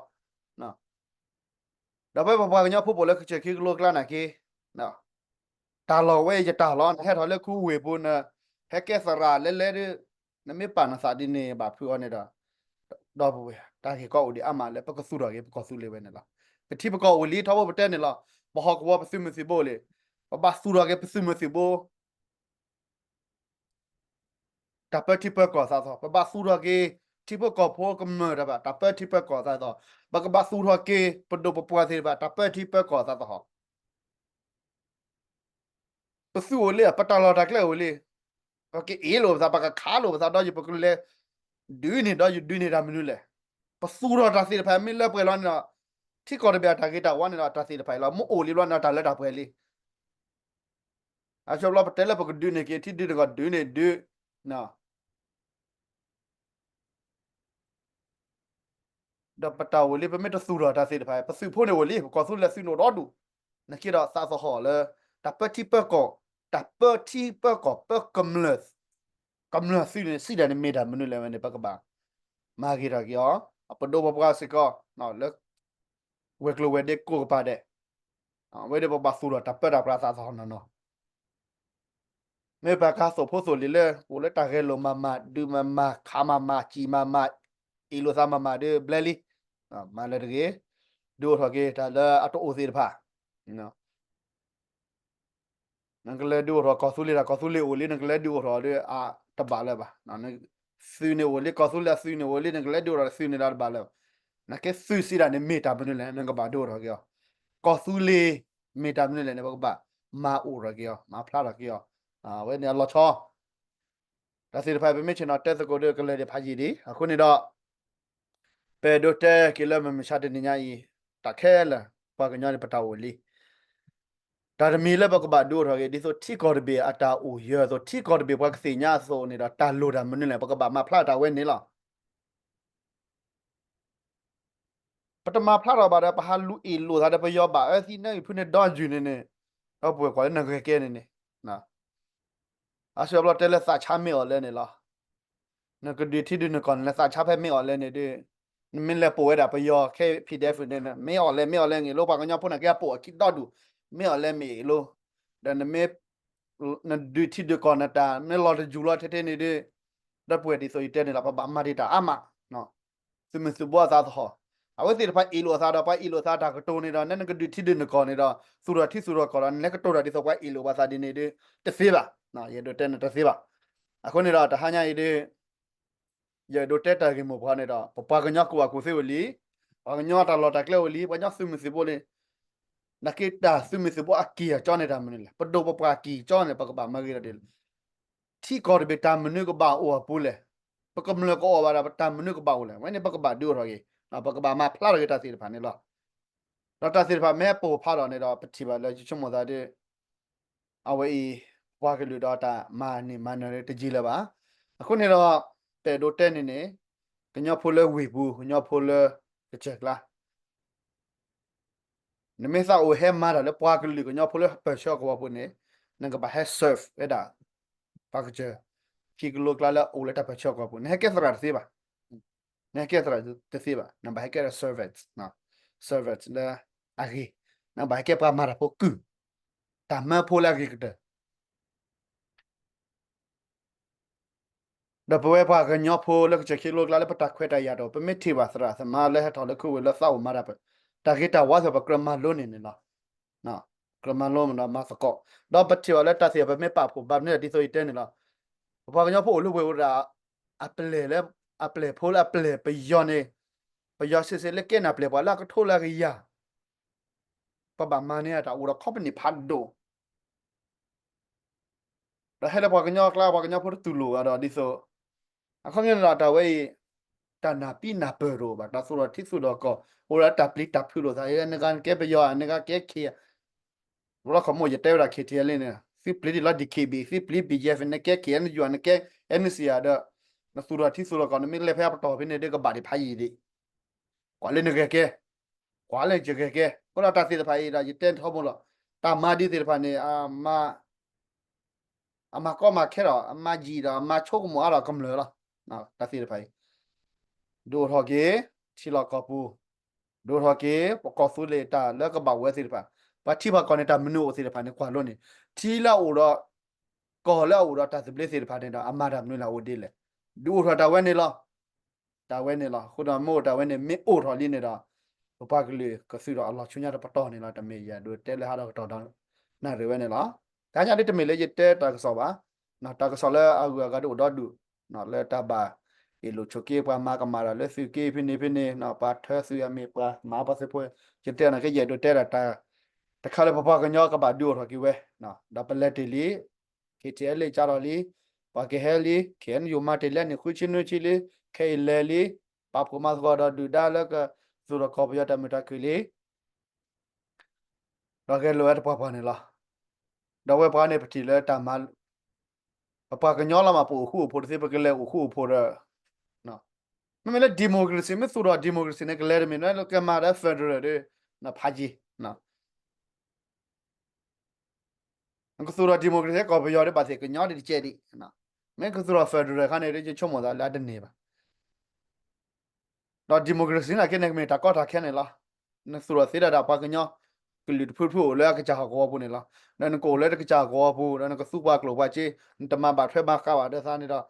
ဒီးဖဲပပှၤကညီဖိပိာ်လၢကစၢၢ်ခံကလိကျါန့ၣ်က့ တၢ်လီၢ်ဝဲအံၤယတၢ်လီၤ, နဟဲထီၣ်လၢခူဝ့ၢ်ပူၤ နဟဲကဲသရၣ်လဲၤလဲၤဒီး နမ့ၢ်ပာ်နသးဒ်န့ၣ်ဘၣ်ဖုးအီၤန့ၣ်ဒီး ဒီပုၢ်ဝဲၢ် တၢ်ဂ့ၢ်ကီအိၣ်ဒံးအါမးလၢပကသူၣ်ထီၣ်က့ၤပကီၢ်သူလ့ၤဝဲန့ၣ်လီၤ. ပထံပကီၢ်အိၣ်လံ ထီဘိပတဲန့ၣ်လီၤ. ပဟီၣ်ကဝီၤပသုးမုၢ်သံၣ်ဘိလံ, ပဘၣ်သူၣ်ထီၣ်က့ၤပသုးမုၢ်သံၣ်ဘိ တၢ်ပၢထံပၢကီၢ်သးသဟီၣ်, ပဘၣ်သူၣ်ထီၣ်က့ၤ ထံဖိကီၢ်ဖိကမျၢၢ်တဖၣ် တၢ်ပၢထံပၢကီၢ်သးသဟီၣ်, ပကဘၣ်သူၣ်ထီၣ်က့ၤ ပဒိၣ်ပပှၢ်သ့ၣ်တဖၣ် တၢ်ပၢထံပၢကီၢ်သးသဟီၣ်. ပသုးအိၣ်လံ ပတၢ်လီၢ်တၢ်ကျဲအိၣ်လံ, ပကအ့ၣ်လိာ်ပသး ပကခးလိာ်ပသးဒီး ယပကလဲၤဒုးန့ၢ်ဒီး ယဒုးန့ၢ်တၢ်မနုၤလဲၣ်. ပသူၣ်ထီၣ်တၢ်သ့ၣ်တဖၣ်မ့ၢ်လၢပှဲၤလီၤန့ၣ်ဒီး ထံကီၢ်တဘ့ၣ်အတၢ်ဂ့ၤတၢ်ဝါန့ၣ်ဒီး တၢ်သ့ၣ်တဖၣ်အံၤလီၤ. မ့ၢ်အိၣ်လံဘျီန့ၣ်ဒီး တၢ်လၢတၢ်ပှဲၤလံ. အဆၢဘျီပတဲလၢပကဒုးန့ၢ်က့ၤ ထံဒုးန့ၢ်ကီၢ်ဒုးန့ၢ်ဒုး ဒီးပတၢ်အိၣ်လံ ပမ့ၢ်တသူၣ်ထီၣ်တၢ်သ့ၣ်တဖၣ် ပသုးဖိန့ၣ်အိၣ်လံ ပကီၢ်သူလ့ၤသုးန့ၣ်အိၣ်ဒီဒူၣ်, နက့ဒီးသးသဟီၣ်လၢ တၢ်ပၢထံပၢကီၢ်, တၢ်ပၢထံပၢကီၢ် ပၢကမျၢၢ်, ကမျၢၢ်သုးန့ၣ် စံးတၢ်န့ၣ်မ့ၢ်တၢ်မနုၤလဲၣ်ဝဲန့ၣ် ပကဘၣ် မၤဂ့ၤထီၣ်က့ၤအီၤ, ပဒိၣ်ပပှၢ်စ့ၢ်ကီး လၢ ဝဲၤကျိၤဝဲၤဒ့ကိးကပၤဒဲး, အဝဲဒၣ်ပဘၣ်သူၣ်ထီၣ်တၢ်ပၢတၢ်ပြးသးသဟီၣ်နီၢ်နီၢ် မ့ၢ်ပှၤကါသိၣ်ဖိသိၣ်လံၤလၢ အိၣ်လၢတၢ်ဂဲၤလိာ်မၤမၤ ဒုးမၤမၤ ခးမၤမၤ စံၣ်မၤမၤ အ့ၣ်လိာ်သးမၤမၤဒီးဘျဲလံ, မၤလၢတဂ့ၤ, ဒုးအိၣ်ထီၣ်က့ၤတၢ်လၢအတအိၣ်သ့ၣ်တဖၣ် နကလဲၤဒုးအိၣ်ထီၣ်ကီၢ်သူလ့ၤဒီး ကီၢ်သူလ့ၤအိၣ်လံ နကလဲၤဒုးအိၣ်ထီၣ်ဒီး တဘၣ်လၢၤဘၣ်. သုးန့ၣ်အိၣ်လံ ကီၢ်သူလ့ၤအသုးန့ၣ်အိၣ်လံ နကလဲၤဒုးအိၣ်ထီၣ်သုးန့ၣ်ဒီးတဘၣ်လၢၤဘၣ်. နကဲသုးစံးတၢ်န့ၣ်မ့ၢ်တၢ်မနုၤလဲၣ် နကဘၣ်ဒုးအိၣ်ထီၣ်က့ၤအီၤ, ကီၢ်သူလ့ၤ မ့ၢ်တၢ်မနုၤလဲၣ်န့ၣ် ပကဘၣ်မၤအိၣ်ထီၣ်က့ၤအီၤ မၤဖျါထီၣ်က့ၤအီၤ, အဝဲန့ၣ်အလီၤဆီ တၢ်သ့ၣ်တဖၣ်အံၤ ပမ့ၢ်ဆ့ၣ်နီၤတဲသကိးဒီးကလဲၤဒံးဖးယံာ်ဒံး အဃိန့ၣ်ဒီး ပအဲၣ်ဒိးတဲက့ၤလၢမုၢ်မဆါတနံၤညါအံၤ တၢ်ခဲလၢာ် ပှၤကညီန့ၣ်ပတၢ်အိၣ်လံ တၢ်တမံၤလၢပကဘၣ်ဒုးအိၣ်ထီၣ်က့ၤ ဒ်သိးထံကီၢ်တဘ့ၣ်အတၢ်အိၣ်ယၢၤအသိး ထံကီၢ်တဘ့ၣ်ပှၤကသ့ၣ်ညါအသိးန့ၣ်ဒီး တၢ်လိၣ်တၢ်မနုၤလဲၣ် ပကဘၣ်မၤဖျါတၢ်ဝဲန့ၣ်လီၤ. ပတမၤဖျါထီၣ်ဘၣ်ဒီး ပဟးလူၤအ့ၣ်လိာ်သးဒီးပယီၤဘၣ်အၢသံနၢအံၤဖုန့ၣ်ဒီယုၢ်န့ၣ်န့ၣ်, ဒီပုၢ်ဝဲၢ်ကွၢ်လၢနဂဲၤကဲန့ၣ်န့ၣ်, အါစုအါဘျီတဲလၢသးဆါမ့ၢ်အီၤလဲၣ်န့ၣ်လီၤ. နကဒုးထံဒုးနကီၢ်န့ၣ် နသးဆါဖဲမ့ၢ်အီၤလဲၣ်န့ၣ်ဒီး, နမ့ၢ်လဲၤပိာ်ဝဲဒၣ်ပယီၤခဲ ပီၣ်ဒဲၣ်ဖုန့ၣ် မ့ၢ်အီၤလဲၣ် မ့ၢ်အီၤလဲၣ်န့ၣ်လီၤ ပှၤကညီဖိန့ၣ်ကဲအပိာ်အခံဒီဒူၣ်, မ့ၢ်အီၤလဲၣ်မ့ၢ်အံၤလီၤ. ဒီးနမ့ၢ် နဒုးထံဒုးကီၢ်နတၢ် မ့ၢ်လီၤတယူၤလီၤထဲထဲန့ၣ်ဒီး, ဒီပုၢ်ဝဲၢ်ဒ်သိးယတဲန့ၣ်လီၤ ပဘၣ်မၤဒံးတၢ်အါမး သုးမုၢ်သုးဘိအသးသဟီၣ်, အဝဲသ့ၣ်တဖၣ်အ့ၣ်လိာ်အသးဒီး ပှၤအ့ၣ်လိာ်အသးတၢ်ကတိၤန့ၣ်ဒီး နနကဒုးထံဒုးနကီၢ်န့ၣ်ဒီး သူၣ်ထီၣ်ထံသူၣ်ထီၣ်ကီၢ်ဒီး နလဲၤကတိၤတၢ်ဒ်သိးပှၤအ့ၣ်လိာ်ပှၤသးဒ်န့ၣ်ဒီး တသ့ဘၣ်, ယအဲၣ်ဒိးတဲန့ၣ်တသ့ဘၣ်. အဃိန့ၣ်ဒီး တဟါညါအံၤဒီး ယအဲၣ်ဒိးတဲတၢ်ဂ့ၢ်မိၢ်ပှၢ်န့ၣ်ဒီး ပပှၤကညီကိးဘၣ်ကူၣ်သ့ဝဲလံ, ပှၤကညီတၢ်လီၢ်တၢ်ကျဲအိၣ်လံ, ပှၤကညီသုးမုၢ်သံၣ်ဘိလံ, နာ်က့တၢ်သုးမုၢ်သံၣ်ဘိအက့ၢ်အကၠီန့ၣ်တၢ်မနုၤလဲၣ်, ပဒိၣ်ပပှၢ်က့ၢ်ကၠီန့ၣ် ပကဘၣ်မၤဂ့ၤဒီးဒ်လဲၣ်. ထံကီၢ်တဘ့ၣ်တၢ်မနုၤကဘၣ်အိၣ်အပူၤလဲၣ်, ပကမျၢၢ်ကအိၣ်ဘၣ်ဒီး ပတၢ်မနုၤကဘၣ်အိၣ်လဲၣ်, ဝဲန့ၣ်ပကဘၣ်ဒုးအိၣ်ထီၣ်က့ၤ, ပကဘၣ်မၤဖျါထီၣ်က့ၤတၢ်သ့ၣ်တဖၣ်န့ၣ်လီၤ. ဒီးတၢ်သ့ၣ်တဖၣ်မ့ၢ်ပိၢ်ဖးလီၤန့ၣ်ဒီး ပထံၣ်ဘၣ်လၢယဆိကမိၣ်သးဒီး အဝဲအံၤ ပှၤကလုာ်ဒီးတၢ်မၤန့ၢ်မၤနၢၤတယံာ်လၢၤဘၣ်. အဃိန့ၣ်ဒီး ပအဲၣ်ဒိးတဲန့ၣ်န့ၣ် ကညီဖိလၢဝ့ၢ်ပူၤ, ကညီဖိလၢကစၢၢ်ကျါ, နမ့ၢ်သးအိၣ်ဟဲမၤတၢ်လၢပှၤကလုာ်ကညီဖိလၢပၢၢ်ဆၢကဝီၤပူၤန့ၣ် နကဘၣ်ဟဲ serve ဝဲဒၣ် ပှၤကစၢၢ် ထံကျိကျါလၢအအိၣ်လၢတၢ်ပၢၢ်ဆၢကဝီၤပူၤ, နဟဲကဲသရၣ်တသ့ဘၣ်. နဟဲကဲသရၣ်တသ့ဘၣ်, နဘၣ်ဟဲကဲဒီး servant, servant လၢအဂ့ၤ, နဘၣ်ဟဲကဲပှၤမၤတၢ်ဖိကုၢ်, တၢ်မၢဖိလၢအဂ့ၤကတၢၢ် ဒီးပဝဲပှၤကညီဖိလၢကစၢၢ်ခံကျိကျါလၢပတၢ်ခွဲးတၢ်ယာ်တအိၣ်, ပမ့ၢ်ထံၣ်ဘၣ်သရၣ်သမါလၢဟဲထီၣ်လၢခူဝ့ၢ်လၢသးအိၣ်မၤတၢ်ပၢၢ်, တၢ်ဂ့ၤတၢ်ဝါသ့ၣ် ပကြၢးမၤလိန့ၢ်န့ၣ်လီၤ. ကြၢးမၤလိမးဒီးမၤသကိး, ဒီးပထံၣ်ဘၣ်လၢတၢ်သ့ၣ်တဖၣ်ပမ့ၢ်ပာ်ဖှိၣ်ဘၣ်မနုၤလဲၣ် ဒ်သိးယတဲန့ၣ်လီၤ. ပပှၤကညီဖိအိၣ်လၢဝ့ၢ်အိၣ်ဒီး အပျဲၢ်လၢ အပျဲၢ်ဖိလၢအပျဲၢ်ပယီၤန့ၣ်, ပယီၤစ့စ့လၢကဲနၢ်ပျဲၢ်ပှၤလၢအကထိလၢအကယၤ ပဘၣ်မၤန့ၢ်တၢ်အိၣ်ဒီး company ဖးဒိၣ် ဒီးဟဲလၢပှၤကညီကျါ ပှၤကညီဖိတတူၢ်လိာ်ဘၣ်ဒီးဒ်သိး, အခီပညီန့ၣ်ဒီးတၢ်ဝဲအံၤ, တၢ်နၢ်ပံနၢ်ပၢၢ်တအိၣ်ဘၣ်, တၢ်သူၣ်ထီၣ်ထံသူၣ်ထီၣ်ကီၢ်, အိၣ်ဒီးတၢ်ပျံၤတၢ်ဖုးလိာ်သး, နဂၤနကဲပယီၤ နဂၤကဲခ့, လီၤခီၣ်မိၢ်ယတဲဝဲဒၣ် ခ့ထံလံန့ၣ် သုပျံၤဒ်လီၤ DKB သုပျံၤ BGF နကဲ ခ့ နယွၤ နကဲ NCA ဒီး နသူၣ်ထီၣ်ထံသူၣ်ထီၣ်ကီၢ် နမ့ၢ်လဲၤဖဲအပတီၢ်ဖဲန့ၣ်ဒီးကဘၣ်ဒံးဖးယံာ်ဒံး, ကွၢ်လၢနဂဲၤကဲ ကွၢ်လၢယဂဲၤကဲ, အဃိဒီးတၢ်သ့ၣ်တဖၣ်အံၤဒီး ယတဲထီဘိလီၤ, တၢ်မၤဒ်သ့ၣ်တဖၣ်န့ၣ် အမၤကီမၤခဲဒီး အမၤယံာ်ဒီး အမၤဆိကမိၣ်အါဒီးကမျၢၢ်လီၤ. တၢ်သ့ၣ်တဖၣ်အံၤ ဒုးအိၣ်ထီၣ်က့ၤ ထံလီၢ်ကီၢ်ပူၤ, ဒုးအိၣ်ထီၣ်က့ၤ ပကီၢ်သူလ့ၤတၢ်လၢကဘၣ်ဝဲသ့ၣ်တဖၣ်, ပှၤထံပှၤကီၢ်န့ၣ် တၢ်မနုၤအိၣ်သ့ၣ်တဖၣ်န့ၣ် ကွၢ်လိန့ၣ်, ထံလၢအအိၣ်ဒီး ကီၢ်လၢအအိၣ်ဒီးတၢ်သဘျ့သ့ၣ်တဖၣ်န့ၣ်ဒီး အမၤတၢ်မနုၤလၢအအိၣ်ဒ်လဲၣ်, ဒုးအိၣ်ထီၣ်တၢ်ဝဲန့ၣ်လီၤ. တၢ်ဝဲန့ၣ်လီၤ. အဃိဒီးမ့ၢ်အိၣ်တၢ်ဝဲန့ၣ် မ့ၢ်အိၣ်ထီၣ်လံန့ၣ်ဒီး ပပှၤကလုာ်ကသုးဒီးအလီၤဆူညါတပတီၢ်န့ၣ်လီၤ. တမ့ၢ်ယၤဒုးတဲလၢဟးထီၣ်ကတီၢ်ဒီး နၣ်ရံၣ်ဝဲန့ၣ်လီၤ. တဟါညါဒ်တမ့ၢ်လၢယတဲတၢ်ကစီၣ်ဘၣ်, တၢ်ကစီၣ်လၢအဂုၤအဂၤဒုးအိၣ်ဒီဒူၣ်, လၢတၢ်ဘၣ်အ့ၣ်လိာ်ဆိးက့ ပှၤမၤကမၣ်တၢ်လၢသုးက့ဖဲန့ၣ်ဖဲန့ၣ်, ပှၤထၢသုးအမ့ၢ်ပှၤမၤပှၤသုးဖိ, ယတဲနာ်က့ ယအဲၣ်ဒိးတဲဒၣ်တၢ်တခါလၢပပှၤကညီကဘၣ်ဒုးအိၣ်ထီၣ်က့ၤဝဲ, ဒီးပလဲၤတ့ၢ်လံ KTLA ကၢ်ထီၣ်လံ, ပှၤကဟဲလံ KNU မၤတ့ၢ်လံန့ၣ် ဃုဆံနွံဆံလံ, ခဲအံၤလဲၤလံ, ပာ်ဖှိၣ်မၤသကိးဒီးဒုၣ်ဒါလၢကသူၣ်ထီၣ်ကီၢ်ပယီၤတၢ်မုာ်တၢ်ခုၣ်လံ, ဒီးဂဲၤလိာ်ဝဲတပှၤပှၤန့ၣ်လီၤ. ဒီးဝဲပှၤန့ၣ်ပထံၣ်လၢတၢ်မၤ ပပှၤကညီလီၤမး ပအိၣ်ဃူအိၣ်ဖိးတသ့ ပကလဲၤအိၣ်ဃူအိၣ်ဖိးဒီး မ့မ့ၢ်လၢ democracy မ့ၢ်သူၣ်ထီၣ် democracy န့ၣ် ကလဲၤတမ့ၢ်လၢကမၤဒီး federal ဒီး ဖးယံၤ နကသူၣ်ထီၣ် democracy ကီၢ်ပယီၤဒီး ဘၣ်သ့ၣ်ကညီဒ်တကဲဒံး, မ့ၢ်ကသူၣ်ထီၣ် federal ခါန့ၣ်ဒီး ယဆိကမိၣ်သးလၢအတန့ၢ်ဘၣ်. ဒီး democracy နာ်က့န့ၣ် ကမ့ၢ်တၢ်ကီတၢ်ခဲန့ၣ်လီၤ. နသူၣ်ထီၣ်သ့ဒၣ်ဒီးပှၤကညီ ကလုာ်တဖုဖုအိၣ်လၢအကစၢ်ဟီၣ်ကဝီၤပူၤန့ၣ်လီၤ. ဒီးနကအိၣ်လၢတကစၢ်ဟီၣ်ကဝီၤပူၤ ဒီးနကသူပှၤကျိာ်ပှၤစ့ နတမၤဘၣ်ထွဲမၤဃးဘၣ်ဒီးသးန့ၣ်ဒီး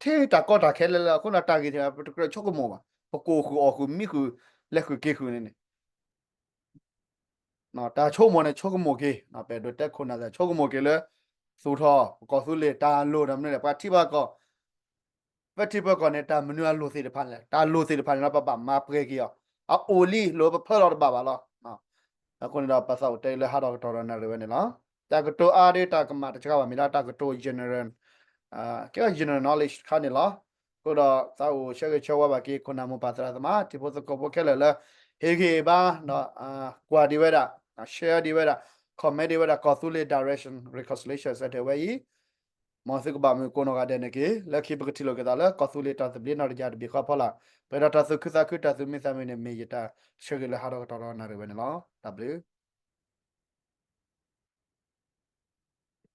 ထဲတၢ်ကီတၢ်ခဲလၢလၢ အဃိန့ၣ်တၢ်ဂ့ၢ်သ့ၣ်တဖၣ် ပတကြၢးဆိကမိၣ်ဘၣ်. ပကအိၣ်ဃုာ်အီၣ်ဃုာ်မံဃုာ် လဲၤဃုာ်က့ၤဃုာ်န့ၣ်န့ၣ် တၢ်ဆိကမိၣ်န့ၣ် ဆိကမိၣ်က့ၤ, ပအဲၣ်ဒိးတဲခိၣ်နၢ်သး ဆိကမိၣ်က့ၤလၢ သူၣ်ထီၣ်ပကီၢ်သူလ့ၤတၢ်လိၣ်ဒီးမနုၤလဲၣ်, ပှၤထံပှၤကီၢ်, ပထံပကီၢ်န့ၣ် တၢ်မနုၤအလိၣ်သ့ၣ်တဖၣ်လဲၣ်, တၢ်လိၣ်သ့ၣ်တဖၣ်န့ၣ်လီၤ ပဘၣ်မၤပှဲၤက့ၤအီၤ, အအိၣ်လံလိၣ်ပဖၢလီၤတဘၣ်ဘၣ်လီၤ. အဃိန့ၣ်ဒီး ပသးအိၣ်တဲလၢဟးထီၣ်ကတီၢ်ဒီးနၣ်ရံၣ်ဝဲန့ၣ်လီၤ. တၢ်ကတိၤအါဒ်တၢ်ကမၣ်တစှၤဘၣ်မ့ၢ်လၢတၢ်ကတိၤ general ကဲ general knowledge တခါန့ၣ်လီၤ. အဃိဒီးသးအိၣ်ဆၢဂ့ၤဆၢဝါဘၣ်က့ၤ ခိၣ်နၢ်မိၢ်ပၢ်သရၣ်သမါ တံၤဖိသကိးဖိခဲလၢာ်လၢ ဟ့ၣ်ဂံၢ်ဘါ, ကွၢ်ဒံးဝဲဒၣ်, share ဒံးဝဲဒၣ်, comment ဒံးဝဲဒၣ် ကီၢ်သူလ့ၤ direction reconciliation စဲထဲဝဲအံၤ, မ်သုကဘၣ်မုာ်ကိးနီၢ်ဂၤဒဲးန့ၣ်က့ၤ လၢခံပကထံၣ်လိာ်က့ၤသးလၢကီၢ်သူလ့ၤတၢ်သဘျ့နီၢ်တယၢ်တဘ့ၣ်ဃီဖီလာ်, ပှဲၤဒီးတၢ်သူၣ်ခုသးခု တၢ်သူၣ်မံသးမုာ်န့ၣ် မ့ၢ်ယတၢ်ဆၢဂ့ၤလၢဟးထီၣ်ကတီၢ်ဒီးနၣ်ရံၣ်ဝဲန့ၣ်လီၤ. တၢ်ဘျုး